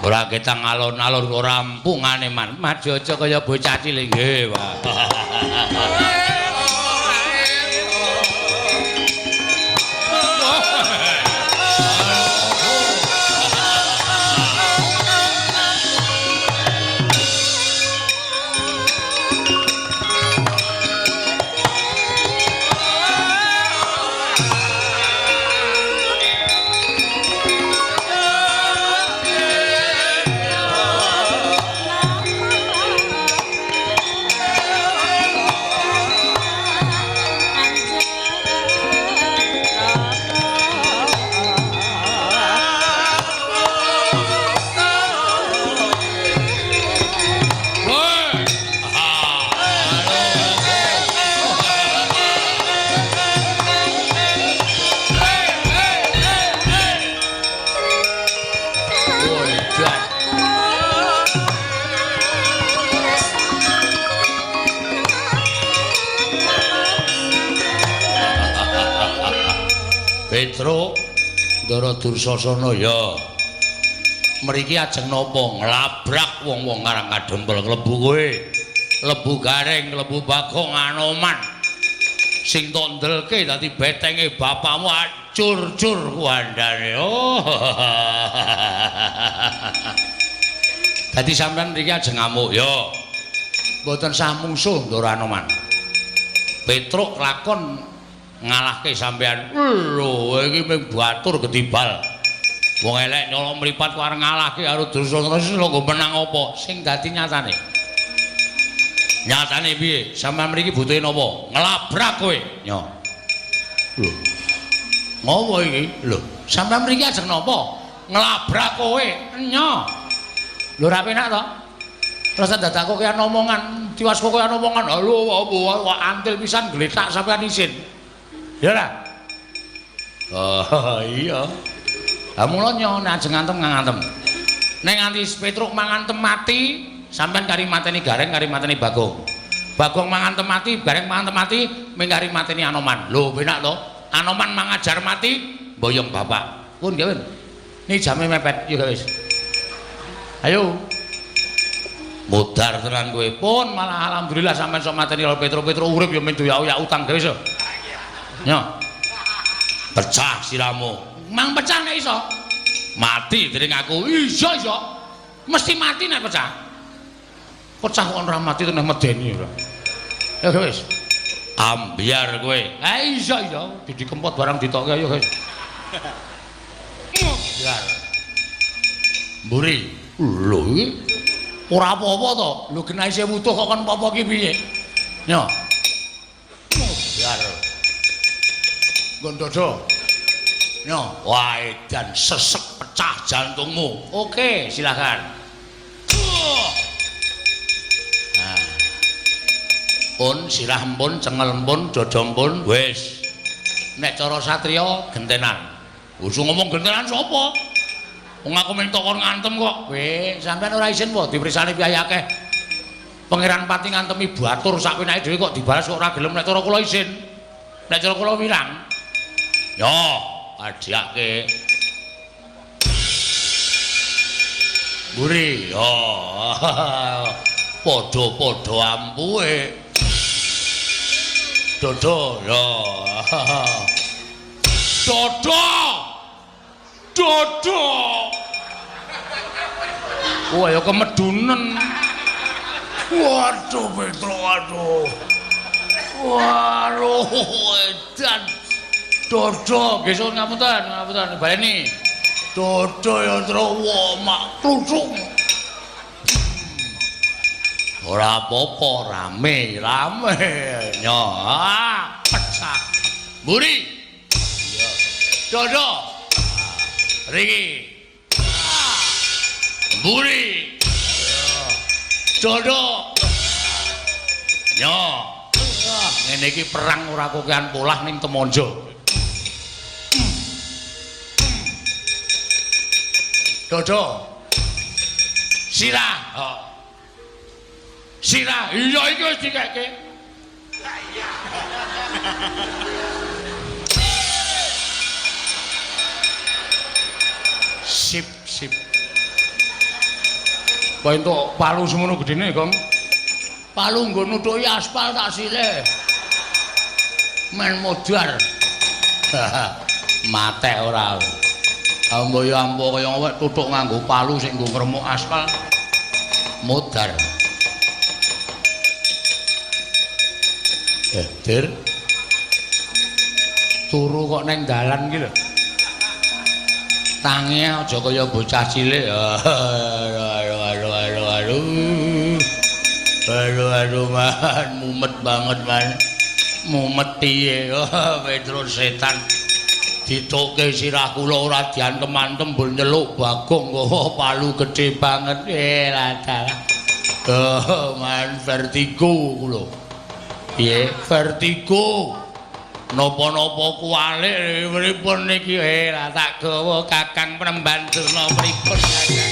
Ora ketang alon-alon kok rampungane man. Maju aja kaya bocah cilik nggih, Pak. Petruk Ndara Dursasana ya. Mriki ajeng napa nglabrak wong-wong karang kadempel klebu kowe. Klebu Gareng, klebu Bagong, Anoman. Sing tok ndelke dadi betenge bapakmu acur-cur kuandane. Oh. Dadi sampean mriki ajeng ngamuk ya. Mboten sah mungsuh Ndara Anoman. Petruk lakon ngalahke sampean. Lho, iki mung batur gedibal. Wong elek nyolong mripat kok arep ngalahke karo Dursasana lho nggo menang apa? Sing dadi nyatane. Nyatane piye? Sampeyan mriki butuhe napa? Nglabrak kowe. Nyo. Lho. Ngopo iki? Lho, sampeyan mriki ajeng napa? Nglabrak kowe. Nyo. Lho ora penak to? Terus dadak kok kaya omongan, tiwas kok kaya omongan. Lho, apa antil pisan gletak sampeyan isin. Ya ora? Oh, iya. Lah mula nyo nek ajeng ngantem ngantem. Nek nganti Petruk mangantem mati, sampeyan kari mateni Gareng, kari mateni Bagong. Bagong mangantem mati, Gareng mangantem mati, ming kari mateni Anoman. Lho, penak to? Anoman mangajar mati, boyong bapak. Pun gawe. Ini jame mepet, yo wis. Ayo. Modar tenan kowe. Pun malah alhamdulillah sampeyan sok mateni Petruk. Petruk urip yo men doyak-oyak utang gawe wis. Nyo. Pecah siramu. Mang pecah nek iso. Mati dening aku. Iya iya. Mesti mati nek pecah. Pecah kok ora mati teneh medeni ora. Ya wis. Ambyar kowe. Eh iya iya, Didi Kempot barang ditokke ayo guys. Ambyar. Mburi. Lho iki ora apa-apa to. Lho genah isih wutuh kok kon apa-apa ki piye? Nyo. Ambyar. Nggon dodo. Nyo, wah edan sesek pecah jantungmu. Oke, silakan. Nah. Pun sirah pun, cengel pun, dodo pun, wis. Nek cara satriya gentenan. Usung ngomong gentenan sapa? Wong aku minta kon ngantem kok. Weh, sampean ora isin po dipersani piye akeh. Pangeran Pati ngantemi batur sak penake dhewe kok dibalas kok ora gelem nek cara kula isin. Nek cara kula wirang. Yo, adhiake. Mburi, yo. Padha-padha ampuhe. Dodo, yo. Dodo. Dodo. Wah, ya kemedunen. Waduh, Petro, aduh. Waduh, edan. Dodo, nggih suwun ngapunten, ngapunten baleni. Dodo ya tro mak kluthuk. Ora apa-apa, rame, rame. Nyo, pecah. Mburi. Iya. Dodo. Riki. Mburi. Dodo. Nyo. Ngene iki perang ora kokean polah ning Temonjo. Dodo. Sirah. Oh. Sirah. Iya iki wis dikeke. Sip, sip. Kok entuk palu semono gedene, Gong? Palu nggo nutuki aspal tak silih. Men modar. Matek ora. Ambo ya ambo kaya awake tutuk nganggo palu sing nggo ngremuk aspal. Modar. Dir. Turu kok neng dalan iki lho. Tangi aja kaya bocah cilik. Aduh aduh aduh aduh. Aduh aduh man, mumet banget man. Mumet piye? Petro setan. Ditoke sirah kula ora diantem-antem mbul nyeluk Bagong kok palu gedhe banget. Lah dalah. Oh, man vertigo kula. Piye? Vertigo. Napa-napa kuwalik pripun niki? Lah tak gawa Kakang Penemban Durna pripun Kakang?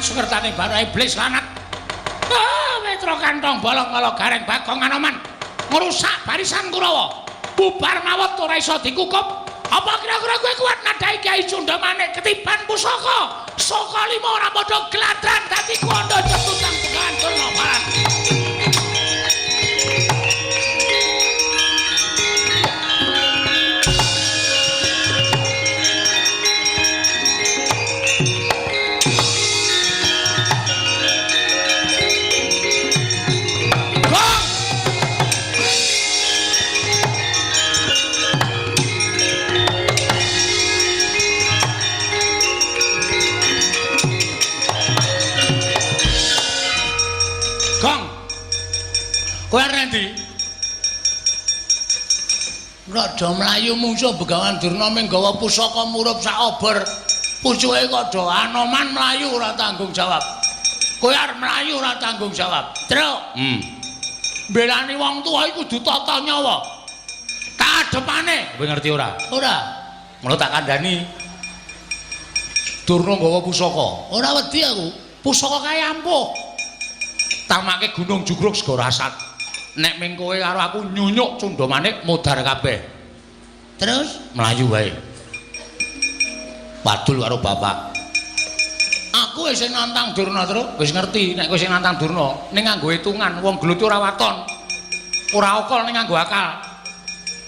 Sukertane bara iblis lanat. Ah, Petro kantong bolong kala Gareng Bagong Anoman ngrusak barisan Kurawa. Bubar mawon ora iso dikukup. Apa kira-kira kowe kuat nadhahi Kyai Cundamanik ketiban pusaka? Saka lima ora padha gladran dadi kuwanda cetutang Begawan Durna Balan. ndi? Rada mlayu mungsuh Begawan Durna ming gawa pusaka murup sak obor. Pucuke kok do Anoman mlayu ora tanggung jawab. Kowe arep mlayu ora tanggung jawab. Truk. Mbelani wong tuwa iku kudu tata nyawa. Kadepane, kowe ngerti ora? Ora. Ngono tak kandhani. Durna nggawa pusaka. Ora wedi aku. Pusaka kae ampuh. Tamake Gunung Jugruk Segara Asat. Nek ming kowe karo aku nyunyuk cundha manik modar kabeh. Terus mlayu wae. Wadul karo bapak. Aku wis sing nantang Durna, Truk. Wis ngerti nek kowe sing nantang Durna, ning nganggo hitungan wong gelut ora waton. Ora okol ning nganggo akal.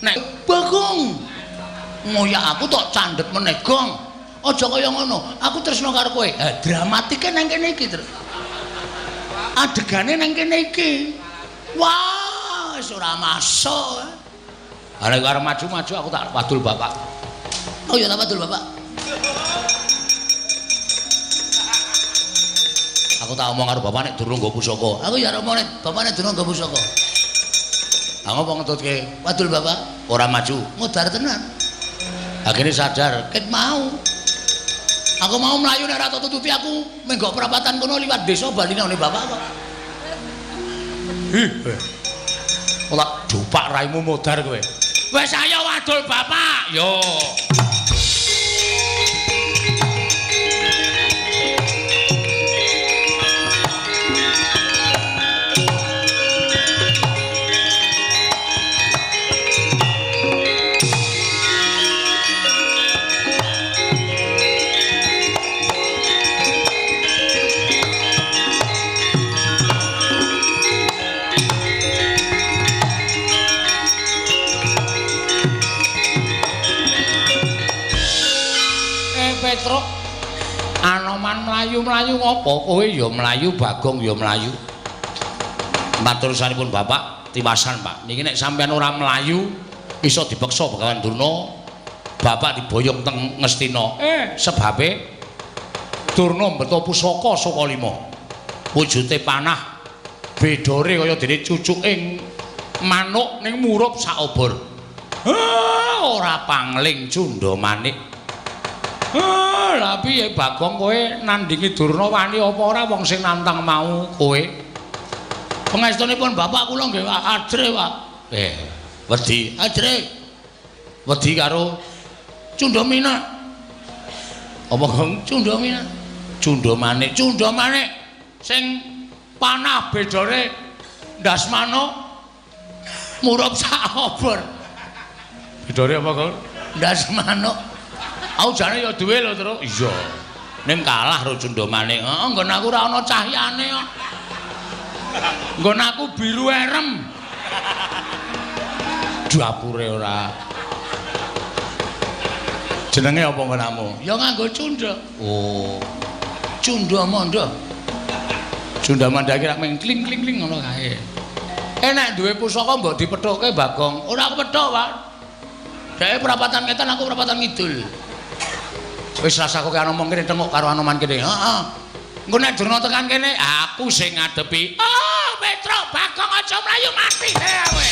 Nek Bagong ngoyak aku tok candhet meneh, Gong. Aja kaya ngono. Aku tresno karo kowe. Ha dramatike nang kene iki, Truk. Adegane nang kene iki. Wah, wis ora masuk. Ha nek arep maju-maju aku tak wadul bapak. Oh ya tak wadul bapak. Aku tak omong karo bapak nek durung nggo pusaka. Aku ya omong nek bapak nek durung nggo pusaka. Ha ngopo ngetutke? Wadul bapak. Ora maju. Modar tenan. Akhire sadar ket mau. Aku mau mlayu nek ora tututi aku menggok perapatan kono liwat desa bali nang bapak kok. Ih. Ora dupak raimu modar kowe. Wis ayo wadul bapak. Yo. Petruk, Anoman mlayu-mlayu ngopo? Kowe ya mlayu, Bagong ya mlayu. Matur sampun Bapak, tiwasan Pak. Niki nek sampean ora mlayu iso dipeksa Begawan Durna, Bapak diboyong teng Ngastina. Sebabe Durna mbeto pusaka saka lima. Wujute panah bedore kaya dene cucuking manuk ning murup sak obor. Ora pangling cundha manik. Lah piye Bagong kowe nandingi Durna wani apa ora wong sing nantang mau kowe? Pangestunipun bapak kula nggih ajre, Pak. Wedi. Ajre. Wedi karo Cundha Minak. Apa, Gong? Cundha Minak. Cundha Manik. Cundha Manik sing panah bedore ndas manuk murup sak obor. Bedore apa, Gong? Ndas manuk. Aku jane ya duwe lho, Truk. Iya. Ning kalah karo Cundha Manik. Heeh, nggon aku ora ana cahyane kok. Nggon aku biru erem. Dapure ora. Jenenge apa nggonamu? Ya nganggo cundha. Oh. Cundha mandha. Cundha mandha iki rak mung kling-kling-kling ngono kae. Nek duwe pusaka mbok dipethukke Bagong. Ora kepethuk, Pak. Dheke perapatan ngetan aku perapatan ngidul. Wis rasa kowe ngomong kene tengok karo Anoman kene. Heeh. Engko nek Durna tekan kene, aku sing ngadepi. Ah, Petruk, Bagong aja mlayu mati kowe.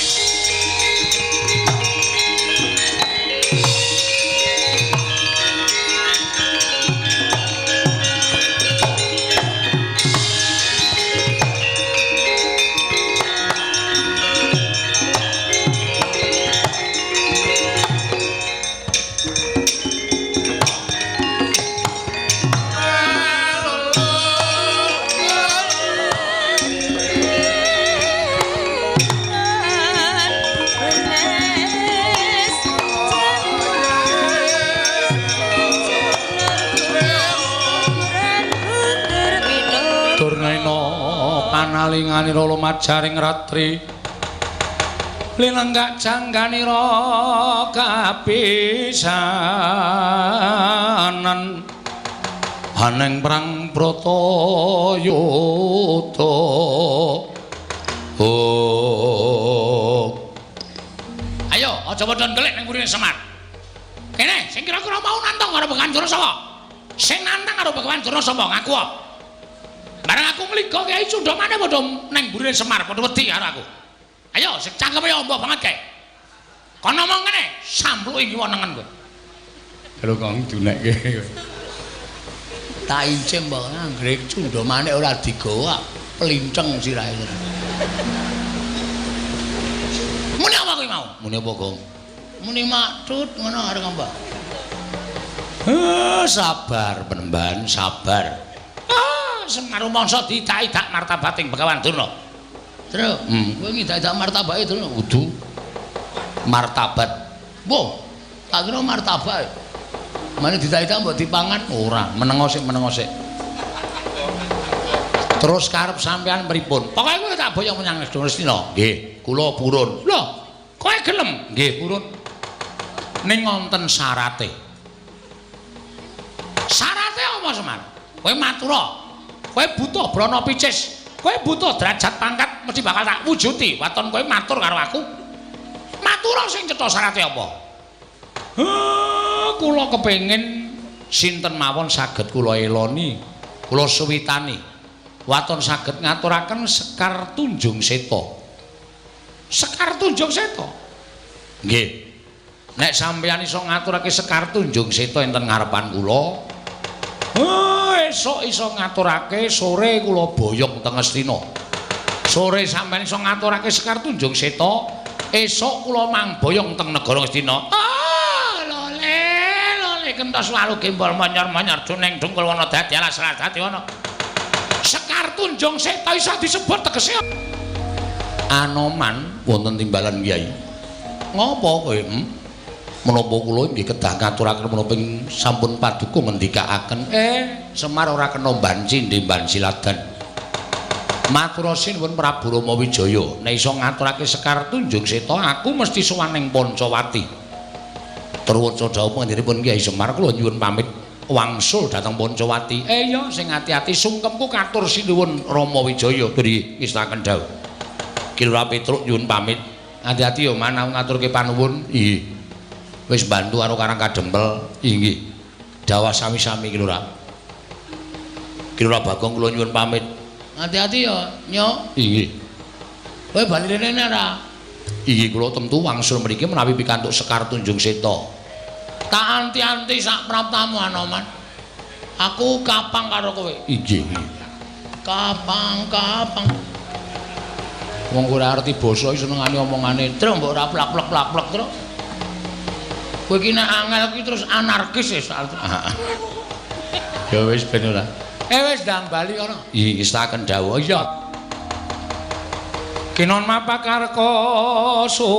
Panalinganira lumajaring ratri linenggak jangganira kapisanan aneng perang Bratayuda. Oh. Ayo aja padha ndelik ning mburine Semar. Kene sing kira-kira mau nantang karo Begawan Durna sapa? Sing nantang karo Begawan Durna sapa? Ngaku. Bareng aku ngliga Kyai Cundha maneh padha nang mburine Semar, padha wedi karo aku. Ayo sing cangkeme ombo banget kae. Kon ngomong ngene, sampluki kiwa nengen kowe. Lho kok dunekke. Tak incim mbok anggere cundha manik ora digawa, plinceng sirahe. Muni apa kowe mau? Muni apa, Gong? Muni maktut ngono arep ngomong. Sabar penemban, sabar. Ah, Semar rumangsa diidak-idak martabating Begawan Durna. Tru, kowe ngidak-idak martabake Durna? Kudu martabat. Wah, tak kira martabak. Mane diidak-idak mbok dipangan ora, menengo sik, menengo sik. Terus karep sampean pripun? Pokoke kowe tak boyong menyang Ngastina. Nggih, kula purun. Lho, kowe gelem? Nggih, purun. Ning wonten syarate. Syarate apa, Semar? Kowe matura. Kowe butuh brana picis. Kowe butuh derajat pangkat mesti bakal tak wujuti. Waton kowe matur karo aku. Matura sing cetha syarate apa? Kula kepengin sinten mawon saged kula eloni, kula suwitani. Waton saged ngaturaken Sekar Tunjung Seta. Sekar Tunjung Seta? Nggih. Nek sampeyan iso ngaturake Sekar Tunjung Seta enten ngarepan kula, esuk iso ngaturake, sore kula boyong teng Ngastina. Sore sampeyan iso ngaturake Sekar Tunjung Seta, esuk kula mangboyong teng negara Ngastina. Ah, lole, lole kentos walu gembol monyor-monyor juneng dungkul wana dadi alas dadi wana. Sekar Tunjung Seta iso disebut tegese Anoman wonten timbalan Kyai. Ngopo kowe? Menapa kula nggih kedah ngaturaken menapa sampun paduka ngendikaaken. Semar ora kena banci ndemban siladan. Matur sinuwun Prabu Rama Wijaya, nek iso ngaturake Sekar Tunjung Seta aku mesti sowan ning Pancawati. Truwaca dawuh panjenenganipun Kyai Semar, kula nyuwun pamit wangsul dhateng Pancawati. Iya sing ati-ati sungkemku katur sinuwun Rama Wijaya. Nggih, ngestaken dawuh. Ki Lurah Petruk nyuwun pamit. Ati-ati ya man, aku ngaturke panuwun. Nggih. Wis bantu karo Karang Kadempel. Inggih. Dawah sami-sami Ki Lurah. Ki Lurah Bagong kula nyuwun pamit. Ati-ati ya, Nyok. Inggih. Kowe bali rene ora? Inggih kula tentu wangsul mriki menawi pikantuk Sekar Tunjung Seta. Tak anti-anti sak praptamu Anoman. Aku kapang karo kowe. Inggih. Kapang-kapang. Wong ora arti basa iki senengane omongane. Truk mbok ora plak-plak-plak truk. Kowe iki nek angel iki terus anarkis wis. Ya wis ben ora. Wis ndang bali kono. Iki ngestaken dawuh. Iya. Kinon mapakarka suta.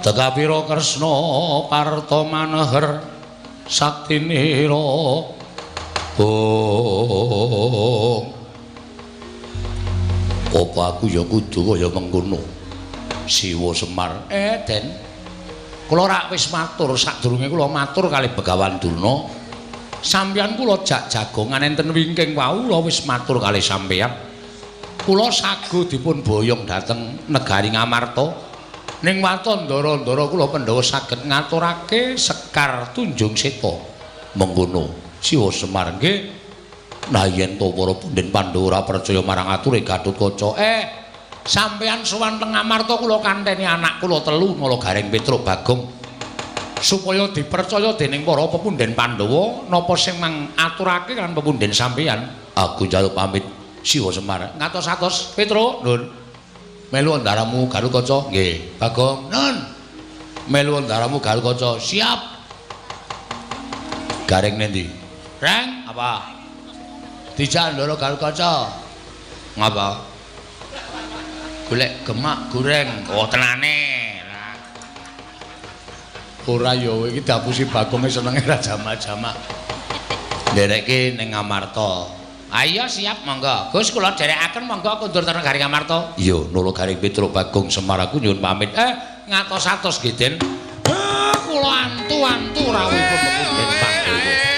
Tekapira Kresna parta maneher saktinira. Oh. Apa aku ya kudu kaya mengkono? Siwa Semar. Den. Kula rak wis matur sadurunge kula matur kalih Begawan Durna. Sampeyan kula jak jagongan enten wingking wau kula wis matur kalih sampeyan. Kula sago dipun boyong dhateng negari Ngamarta. Ning waton ndara-ndara kula Pandhawa saged ngaturake Sekar Tunjung Seta. Mengkono. Siwa Semar nggih. Nah yen to para punden Pandhawa ora percaya marang ature Gatotkaca. Sampeyan sowan teng Ngamarta kula kanteni anak kula telu Nala Gareng Petruk Bagong supaya dipercaya dening para pepunden Pandhawa napa sing mangaturake kan pepunden sampeyan. Aku njaluk pamit Siwa Semar. Ngatos-atos Petruk. Nun. Melu ndaramu Gatotkaca. Nggih. Bagong. Nun. Melu ndaramu Gatotkaca. Siap. Gareng nendi? Reng, apa? Dijak ndara Gatotkaca. Ngapa? Golek gemak goreng. Oh, tenane. Ora ya iki dapusi Bagonge senenge ra jamak-jamak. Nderekke ning Ngamarta. Ayo siap monggo. Gus kula dherekaken monggo kundur teng negari Ngamarta. Iya, Nala Gareng Petruk Bagong Semar aku nyuwun pamit. Ngatos-atos nggih, Den. Kula antu-antu rawuhipun pepunden Pandhawa.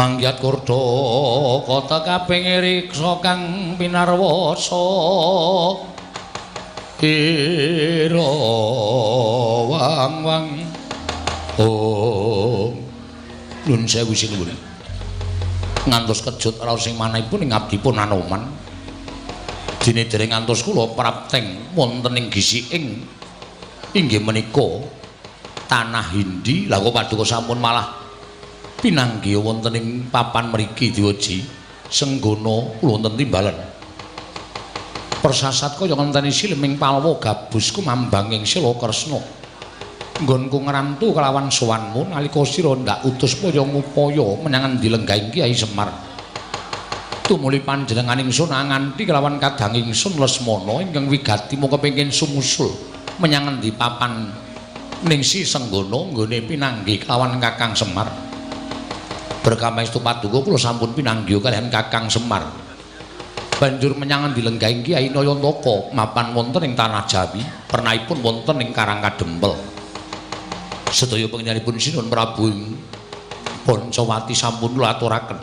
Manggiat kurda kota kaping riksa kang pinarwasa ira wang wang. Oh, nuwun sewu sinuwun. Ngantos kejut raos ing manahipun ing abdipun Anoman. Dene dereng ngantos kula prapteng wonten ing gisiking inggih menika tanah Hindi. Lah kok paduka sampun malah pinanggih wonten ing papan mriki Diwaji Senggana kula wonten timbalan. Persasat kaya ngenteni sileming palwa gabus kumambang ing Sila Kresna. Nggonku ngrantu kelawan sowanmu nalika sira ndak utus paya ngupaya menyang endi lenggahing Kyai Semar. Tumuli panjenengan ingsun nganti kelawan kadang ingsun Lesmana ingkang wigati mung kepengin sumusul menyang endi papan Ningsih Senggana nggone pinanggih kelawan Kakang Semar. Berkamestu paduka kula sampun pinanggih kaliyan Kakang Semar. Banjur menyang endi lenggahing Kyai Nayantaka mapan wonten ing tanah Jawi, pernahipun wonten ing Karang Kadempel. Sedaya panjenenganipun Sinuwun Prabu Pancawati sampun kula aturaken.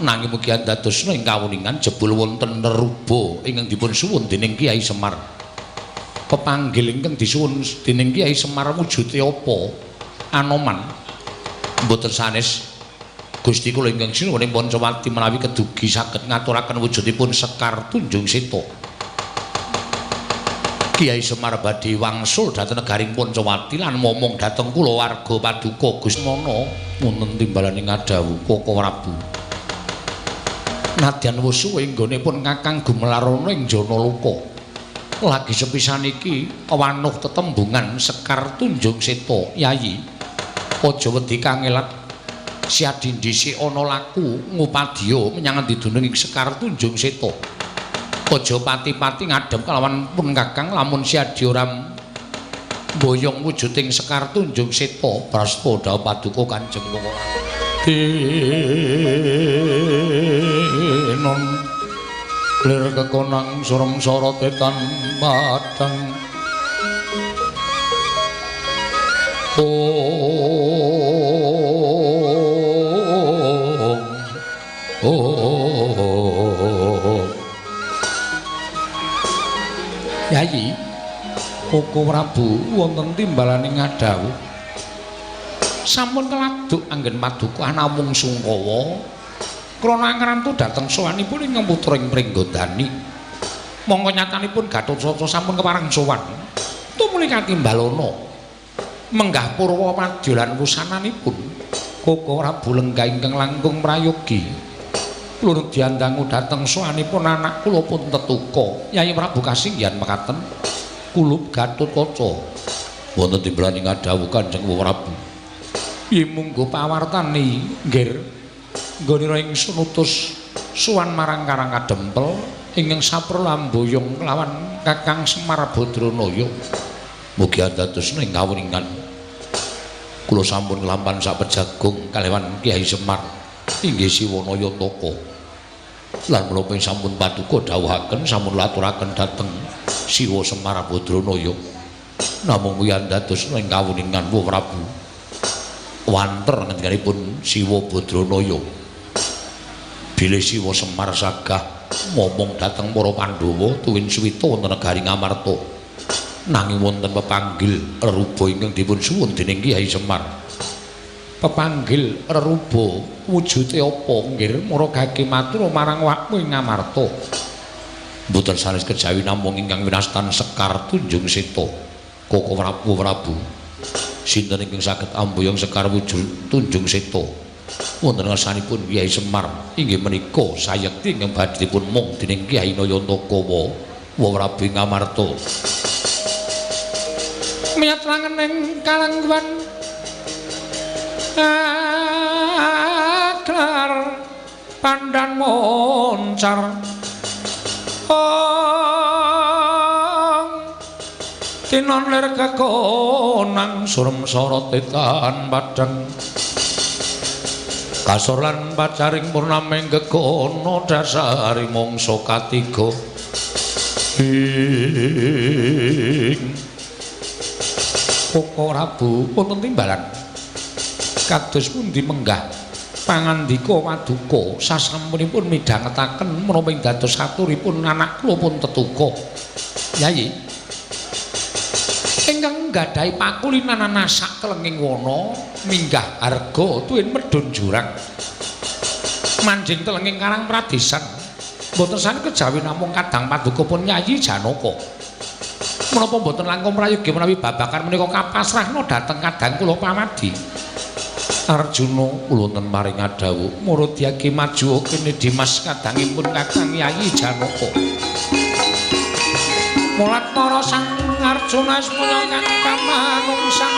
Nanging mugi andadosna ing kawuningan jebul wonten neruba ingkang dipun suwun dening Kyai Semar. Pepanggil ingkang disuwun dening Kyai Semar wujude apa? Anoman. Mboten sanes Gusti kula ingkang sinuwun ing Pancawati menawi kedugi saged ngaturaken wujudipun Sekar Tunjung Seta. Kyai Semar badhe wangsul dhateng negaring Pancawati lan momong dhateng kulawarga paduka Gusmana wonten timbalane ngadhawuh Koko Prabu. Nadyan wis suwe nggonipun Kakang gumelarana ing Janaloka. Lagi sepisan iki wanuh tetembungan Sekar Tunjung Seta, Yayi. Aja wedi kangelat. Siadi dhisik ana laku ngupadya menyang endi dunung ing Sekar Tunjung Seta. Aja pati-pati ngadhep kelawan pun Kakang lamun siadi ora mboyong wujuding Sekar Tunjung Seta. Prasta dhawuh paduka Kanjeng Koko. Tinon lir kekonang surem sorote tan padang. Oh, oh. Yayi, Koko Prabu wonten timbalane ngadhawuh. Sampun keladuk anggen paduka namung sungkawa krana ngrantu dhateng sowanipun ingkang putra ing Pringgondani. Mongko nyatanipun Gatotkaca sampun kepareng sowan. Tumuli katimbalana menggah purwa padya lan wusananipun Koko Prabu lenggah ingkang langkung prayogi. Kula diandangu dhateng sowanipun anak kula pun tetuka. Yayi Prabu kasinggihan mekaten kulup Gatotkaca. Wonten timbalane ngadhawuh Kanjeng Prabu. Yen munggo pawartani nggir nggonira ingsun utus sowan marang Karang Kadempel ingkang saprul amboyong kelawan Kakang Semar Badranaya. Mugi andadosna ing kawuningan. Kula sampun nglampan sak pejagung kaliwan Kyai Semar inggih Siwa Nayantaka. Lan menapa sampun paduka dawuhaken sampun laturaken dhateng Siwa Semar Badranaya. Namung mugi andadosna ing kawuningan Wa Prabu. Wanter ngendikanipun Siwa Badranaya. Bilih Siwa Semar sagah momong dhateng para Pandhawa tuwin suwita wonten negari Ngamarta. Nanging wonten pepanggil reruba ingkang dipun suwun dening Kyai Semar. Pepanggil reruba wujude apa nggir maragake matur marang wakmu ing Ngamarta. Mboten sanes kejawi namung ingkang winastan Sekar Tunjung Seta. Koko Prabu Prabu. Sinten ingkang saged amboyong Sekar wujud Tunjung Seta? Wonten ngersanipun Kyai Semar inggih menika sayekti ingkang badhe dipun mung dening Kyai Nayantaka wa Prabu Ngamarta. Miyat langen ing kalangguan aklar pandan moncar. Ong tinon lir kekonang surem sorote tan padang. Kasor lan pacaring purnaming gegono dasari mangsa katiga. Ing Koko Prabu wonten timbalan kados pundi menggah Pangandika Paduka sasampunipun midhangetaken menapa ing dados aturipun anak kula pun tetuka. Yayi, ingkang nggadahi pakulinan sak telenging wana minggah harga tuwin medhun jurang manjing telenging Karang Pradesan mboten sane kejawi namung kadang paduka pun Yayi Janaka. Menapa mboten langkung prayogi menawi babagan menika kapasrahna dhateng kadang kula pamadi. Arjuna kula wonten maring dawuh murudyagi maju kene Dimas kadangipun Kakang Yayi Janaka. Mulat para Sang Arjuna semono kang kamanungsan.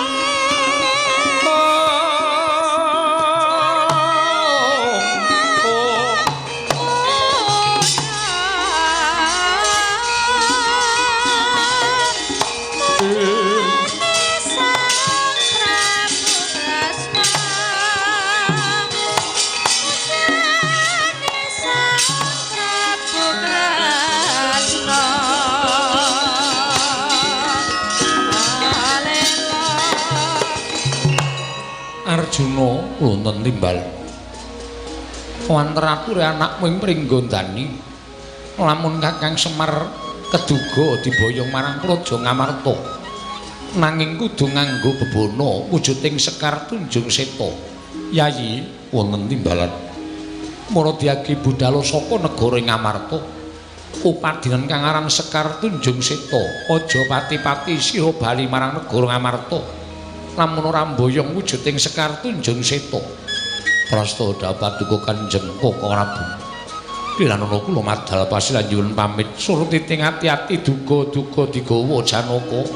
Arjuna wonten timbal. Wanter ature anakmu ing Pringgondani. Lamun Kakang Semar keduga diboyong marang Praja Ngamarta. Nanging kudu nganggo bebana wujuding Sekar Tunjung Seta. Yayi wonten timbalan. Maradyagi budhalo saka negara Ngamarta. Upadinan kang aran Sekar Tunjung Seta, aja pati-pati sira bali marang negara Ngamarta. Lamun ora mboyong wujuding Sekar Tunjung Seta. Prasta dapat duka Kanjeng Koko Prabu. Pilanono kula madal pasilan nyuwun pamit surut titing ati-ati duga-duga digawa Janaka.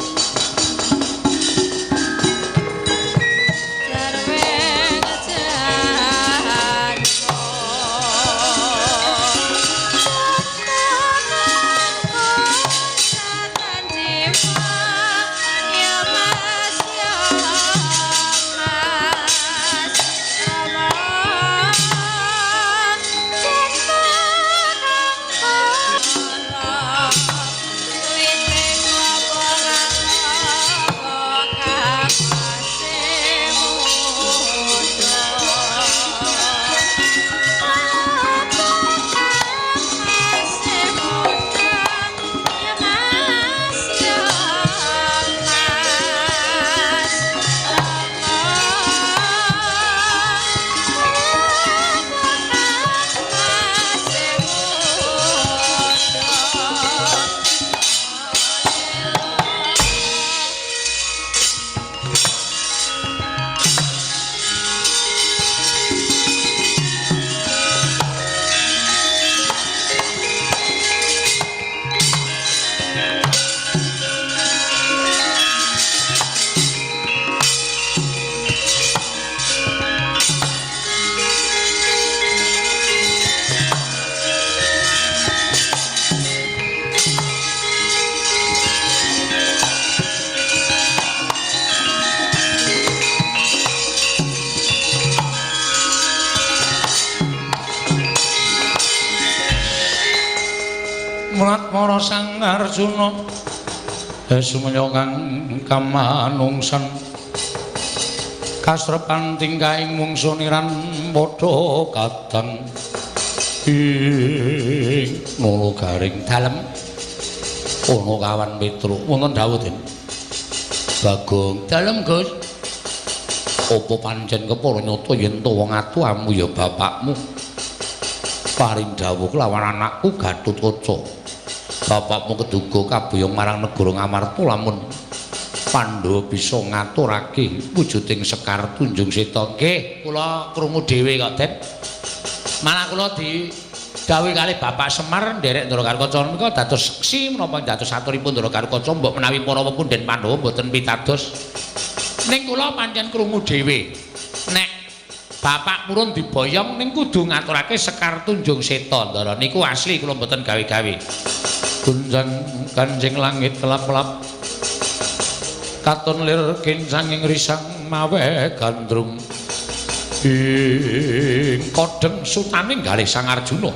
Mara Sang Arjuna sumenya kang kamanungsan kasrepan tingkahing mungsu niran padha kadang ing nala garing dalem ana kawan Petruk wonten dawuh Den Bagong dalem Gus apa pancen kepara nyata yen to wong atuamu ya bapakmu paring dawuh kelawan anakku Gatotkaca. Bapakmu keduga kaboyong marang negara Ngamarta lamun Pandhawa bisa ngaturake wujuding Sekar Tunjung Seta. Nggih, kula krungu dhewe kok, Den. Malah kula didhawuhi kalih Bapak Semar nderek Ndara Garukaca menika dados seksi menapa dados aturipun Ndara Garukaca mbok menawi para pepunden Pandhawa mboten pitados. Ning kula pancen krungu dhewe. Nek Bapak purun diboyong ning kudu ngaturake Sekar Tunjung Seta, Ndara. Niku asli kula mboten gawe-gawe. Gunjang kanjeng langit kelap-kelap katon lir kincanging risang mawe gandrung ing kodheng sutaning galih Sang Arjuna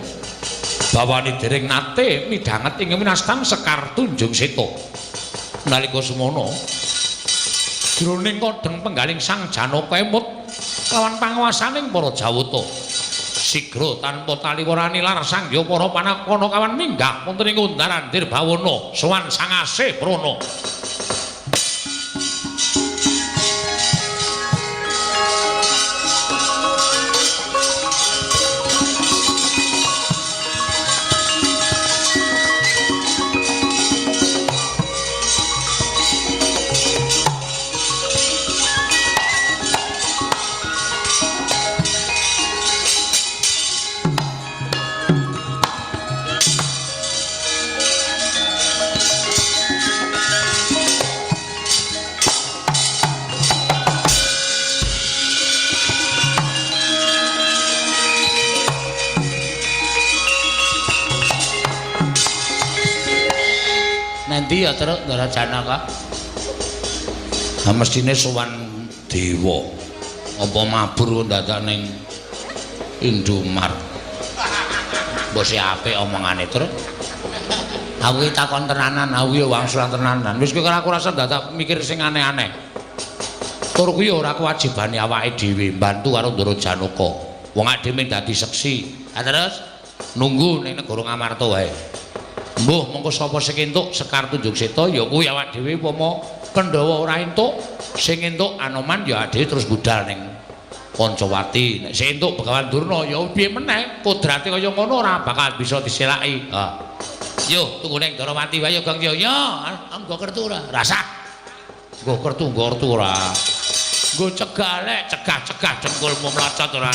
bawane dereng nate midhanget ing winastan Sekar Tunjung Seta. Nalika semono jroning kodheng penggaling Sang Janaka emut Lawan panguwasaning para Jawata. Sigra tanpa taliwarani lar sangya para panakana kawan minggah wonten ing Undaran Dirbawana sowan Sang Asih Prana. Nanti ya terus Ndara Janaka. Ha mestine sowan dewa. Apa mabur dadak ning Indomart. Mbok sing apik omongane terus. Aku iki takon tenanan, aku ya wangsulan tenanan. Wis kowe aku rasa dadak mikir sing aneh-aneh. Tur kuwi ora kewajibane awake dhewe mbantu karo Ndara Janaka. Wong awake dhewe dadi seksi. Ha terus nunggu ning negara Ngamarta wae. Mbuh mengko sapa sing entuk Sekar Tunjung Seta ya kuwi awak dhewe upama Kendhawa ora entuk, sing entuk Anoman ya awake dhewe terus budal ning Pancawati. Nek sing entuk Begawan Durna ya piye meneh kodrate kaya ngono ora bakal bisa diselaki. Ha. Yo tunggu ning Darawati wae ya Gong yo. Yo, nggo kertu ora? Rasah. Nggo kertu nggo kertu ora. Nggo cegah lek cegah-cegah dengkulmu mlocot ora.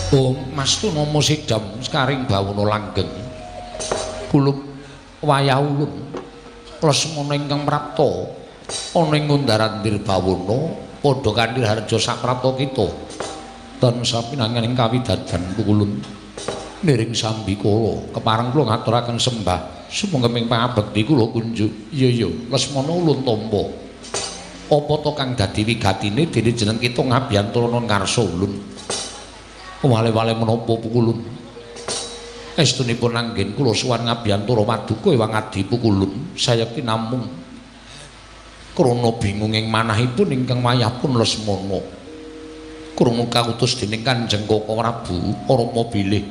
Om Mas Tunama sidam sekaring bawana langgeng. Kulup wayah ulun Lesmana ingkang prapta ana ing Undaran Dirbawana padha kanthi harja saprapta kita. Tansah pinangan ing kawidadan pukulun niring sambikala kepareng kula ngaturaken sembah sumangga ing pangabekti kula kunjuk. Iya iya Lesmana ulun tampa. Apa to kang dadi wigatine dene jeneng kita ngabiyantara ngarsa ulun. Wale-wale menapa pukulun estunipun anggen kula suwan ngabiyantara paduka ewang adi pukulun sayekti namung krana bingung ing manahipun ingkang wayahpun Lesmana krungu kautus dening Kanjeng Koko Prabu Rama bilih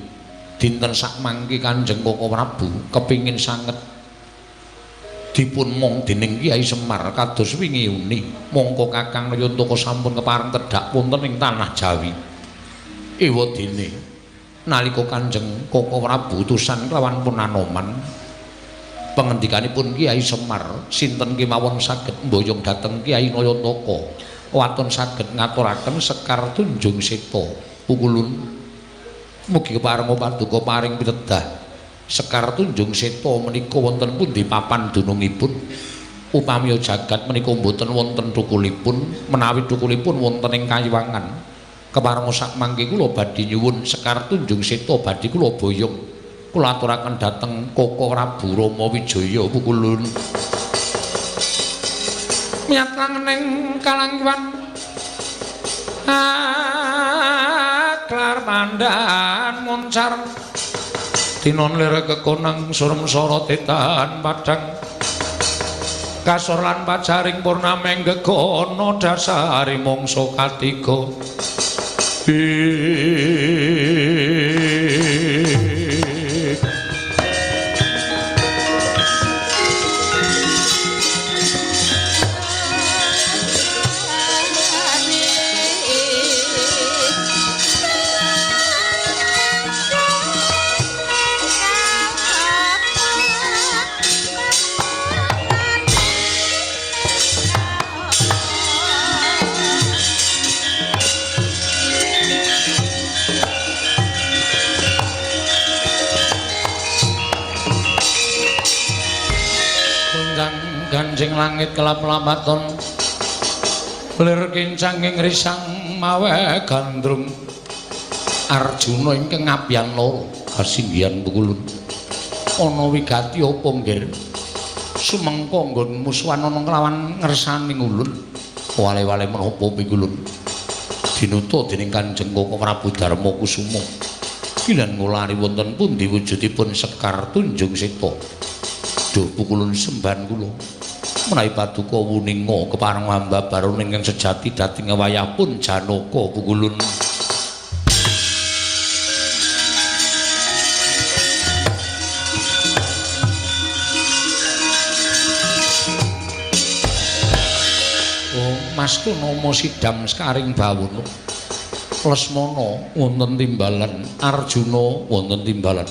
dinten sakmangke Kanjeng Koko Prabu kepingin sanget dipun mong dening Kyai Semar kados wingi uni mongko Kakang Nayantaka sampun kepareng tedhak wonten ing tanah Jawi. Ewa dene nalika Kanjeng Koko Prabu utusan kelawan pun Anoman pengendikanipun Kyai Semar sinten kemawon saged mboyong dhateng Kyai Nayantaka waton saged ngaturaken Sekar Tunjung Seta pukulun mugi kepareng paduka paring pitedah Sekar Tunjung Seta menika wonten pundi papan dunungipun upami jagat menika mboten wonten thukulipun menawi thukulipun wonten ing Kayiwangan. Kepareng sak mangke kula badhe nyuwun Sekar Tunjung Seta badhe kula boyong kula aturaken dhateng Koko Prabu Rama Wijaya pukulun miyat langening kalangwan aklar mandan muncar tinon lire kekonang surem sorote tahan padang kasor lan pajaring purnameng gegono dasare mangsa katiga. Ganjing langit kelap-lapaton Lir kincang ing risang mawe gandrung Arjuna ingkang ngabyan loro kasinggihan pukulun. Ana wigati apa nggir? Sumengko nggon musuhan ana kelawan ngersani ulun. Wale-wale menapa pikulun? Dinuta dening Kanjeng Koko Prabu Darma Kusuma. Kilan ngulari wonten pundi wujudipun Sekar Tunjung Seta. Duh pukulun sembahan kula. Menawi paduka wuninga kepareng ambabaron ingkang sejati dhateng wayah pun Janaka pukulun. Oh, Mas Kunama sidam sekaring bawono. Lesmana wonten timbalan, Arjuna wonten timbalan.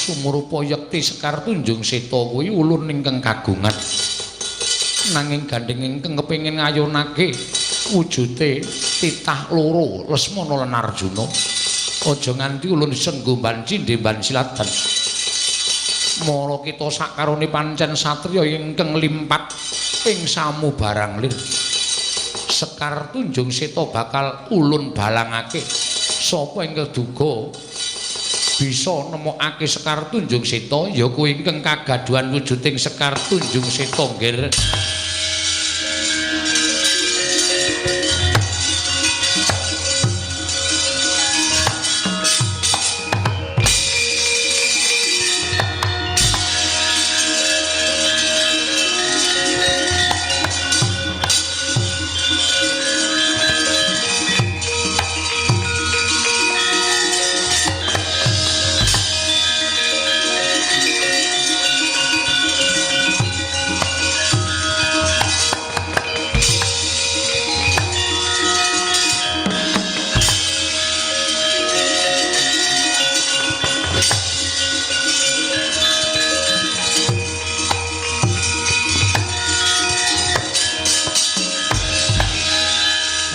Sumurupa yekti Sekar Tunjung Seta kuwi ulun ingkang kagungan. Nanging gandheng ingkang kepengin ngayunake wujute titah loro Lesmana lan Arjuna. Aja nganti ulun senggo cindhe silatan. Mara kita sakarone pancen satriya ingkang limpat ing samubarang lir. Sekar Tunjung Seta bakal ulun balangake. Sapa ingkang duga bisa nemokake Sekar Tunjung Seta ya kuwi ingkang kagaduhan wujuding Sekar Tunjung Seta nggir.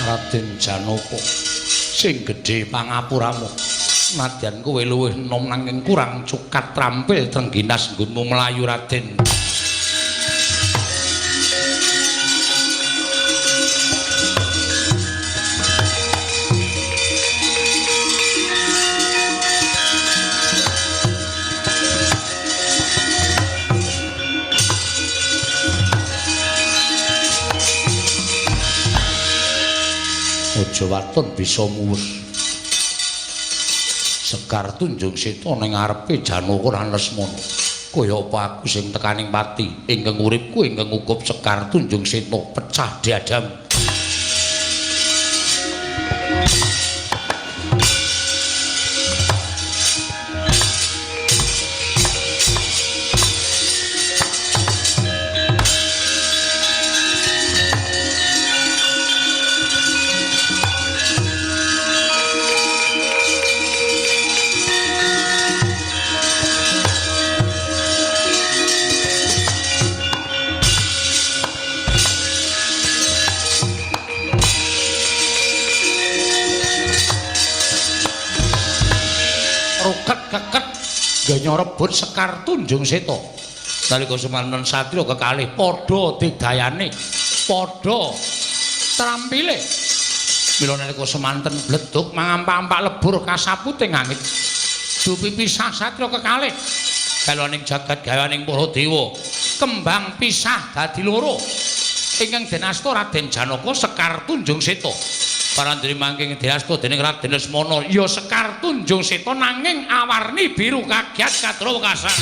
Raden Janaka sing gedhe pangapuramu, nadyan kowe luwih enom nanging kurang cukat trampil trengginas nggonmu mlayu Raden. Aja waton bisa muwus. Sekar Tunjung Seta ning ngarepe Janaka lan Lesmana. Kaya apa aku sing tekaning pati ingkang uripku ingkang ngukup Sekar Tunjung Seta pecah diadam. Keket ganya rebut Sekar Tunjung Seta. Nalika semanten satriya kekalih padha digdayane, padha trampile. Mila nalika semanten bledug mangampak-ampak lebur kasaputing angin. Dupi pisah satriya kekalih. Galoning jagat gawaning para dewa, kembang pisah dadi loro. Ingkang den asta Raden Janaka Sekar Tunjung Seta. Parandene mangking diasta dening Raden Lesmana ya Sekar Tunjung Seta nanging awarni biru kagiat kadra wekasan.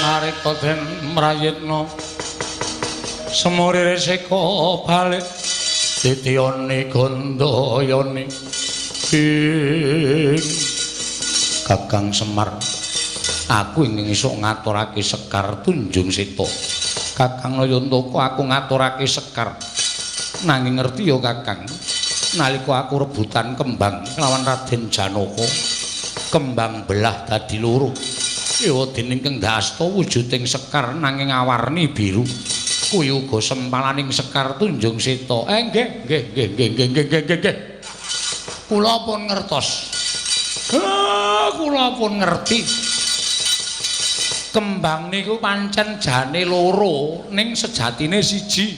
Nalika den mrayitna semuri resika balik Titiyane gandayane ing Kakang Semar, aku ingin esuk ngaturake Sekar Tunjung Seta. Kakang Nayantaka, aku ngaturake Sekar. Nanging ngerti ya Kakang, nalika aku rebutan kembang lawan Raden Janaka, kembang belah dadi loro. Ya dening kang ndasta wujuding sekar nanging awarni biru. Kuwi uga sempalaning Sekar Tunjung Seta. Nggih, nggih, nggih, nggih, nggih, nggih, nggih, nggih. Kula pun ngertos. Kula pun ngerti. Kembang niku pancen jane loro, ning sejatine siji.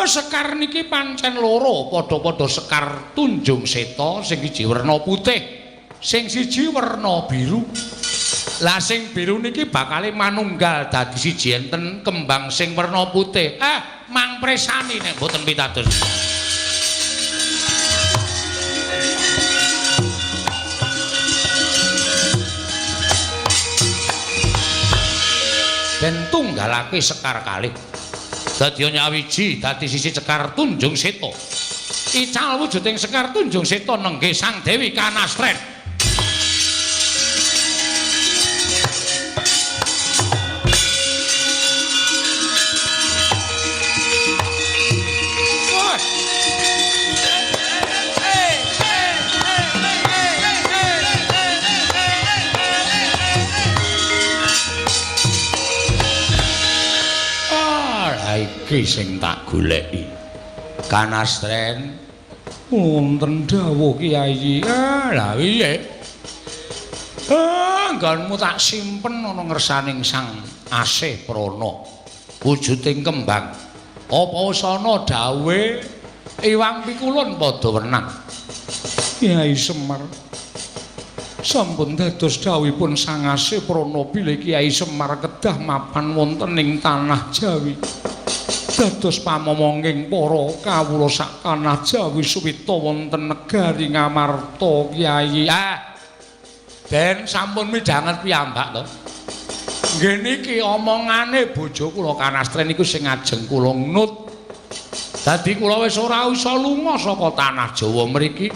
Sekar niki pancen loro, padha-padha Sekar Tunjung Seta, sing siji werna putih, sing siji werna biru. Lah sing biru niki bakale manunggal dadi siji enten kembang sing werna putih. Mang presani nek mboten pitados. Den tunggalake sekar kalih. Dadi nyawiji dadi sisi Sekar Tunjung Seta. Ical wujuding Sekar Tunjung Seta nenggih Sang Dewi Kanastren. Iki sing tak goleki. Kanastren, wonten dawuh Kyai. Lah piye? Nggonmu tak simpen ana ngersaning Sang Asih Prana. Wujuding kembang. Apa wis ana dawuhe Iwang Pikulun padha wenang. Kyai Semar, sampun dados dawuhipun Sang Asih Prana bilih Kyai Semar kedah mapan wonten ing tanah Jawi. Dados pamomonging para kawula sak tanah Jawi suwita wonten negari Ngamarta Kyai. Den sampun midhanget piyambak to. Nggih niki omongane bojo kula Kanastren niku sing ajeng kula nut. Dadi kula wis ora iso lunga saka tanah Jawa mriki.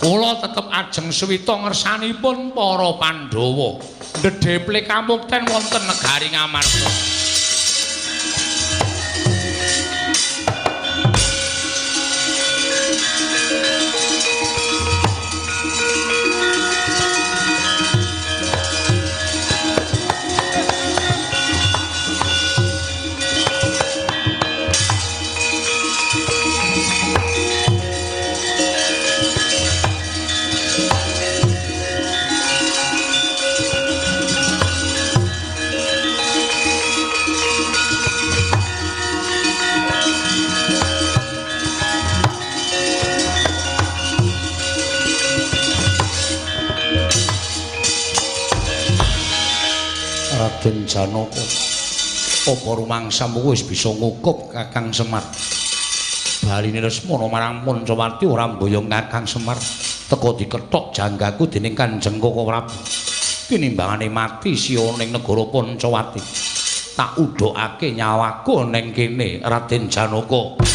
Kula tetep ajeng suwita ngersanipun para Pandhawa. Ndedheple kamukten wonten negari Ngamarta. Raden Janaka, apa rumangsamu wis bisa ngukup Kakang Semar? Baline Lesmana marang Pancawati ora mboyong Kakang Semar, teka dikethok janggaku dening Kanjeng Koko Prabu. Tinimbangane mati siya ning negara Pancawati. Tak udhokake nyawaku ning kene Raden Janaka.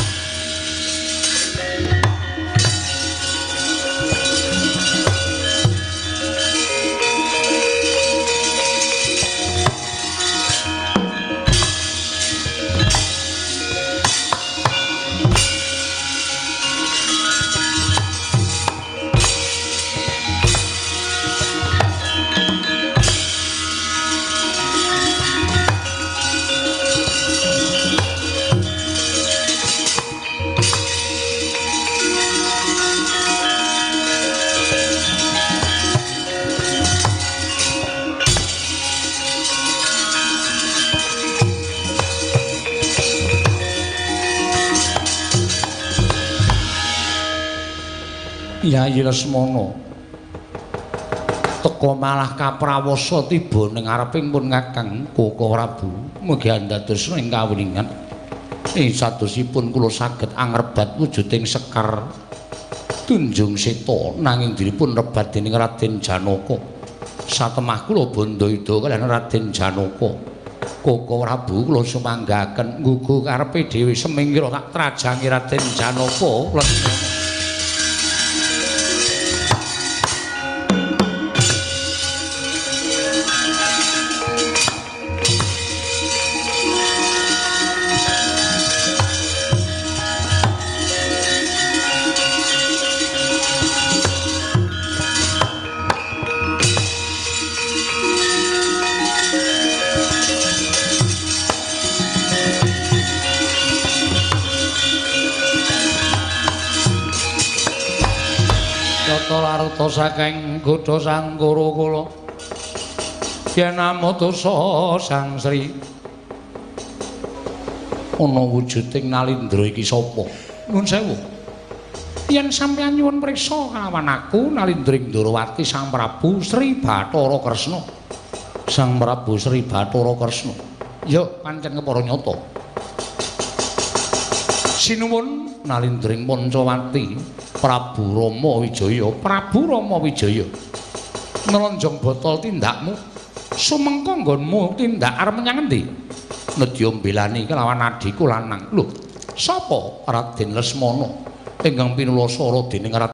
Yayi Lesmana teka malah kaprawasa tiba ning ngareping pun Kakang Koko Prabu. Mugi andados ing kawuningan ing sadosipun kula saged angrebat wujuding Sekar Tunjung Seta nanging dipun rebat dening Raden Janaka. Satemah kula bandayuda kaliyan Raden Janaka. Koko Prabu kula sumanggaken nggugu karepe dhewe semingkira tak trajangi Raden Janaka Lesmana. Laruta saking godha sang Kura kula yen amutusa Sang Sri ana wujuding Nalindra iki sapa? Nuwun sewu, yen sampeyan nyuwun priksa kalawan aku Nalindring Ndrawati Sang Prabu Sri Bathara Kresna. Sang Prabu Sri Bathara Kresna ya pancen kepara nyata. Sinuwun Nalindring Pancawati Prabu Rama Wijaya. Prabu Rama Wijaya, nlonjong botol tindakmu sumengko nggonmu tindak arep menyang endi? Nedya mbelani kelawan adhiku lanang. Lho, sapa? Raden Lesmana ingkang pinulasara dening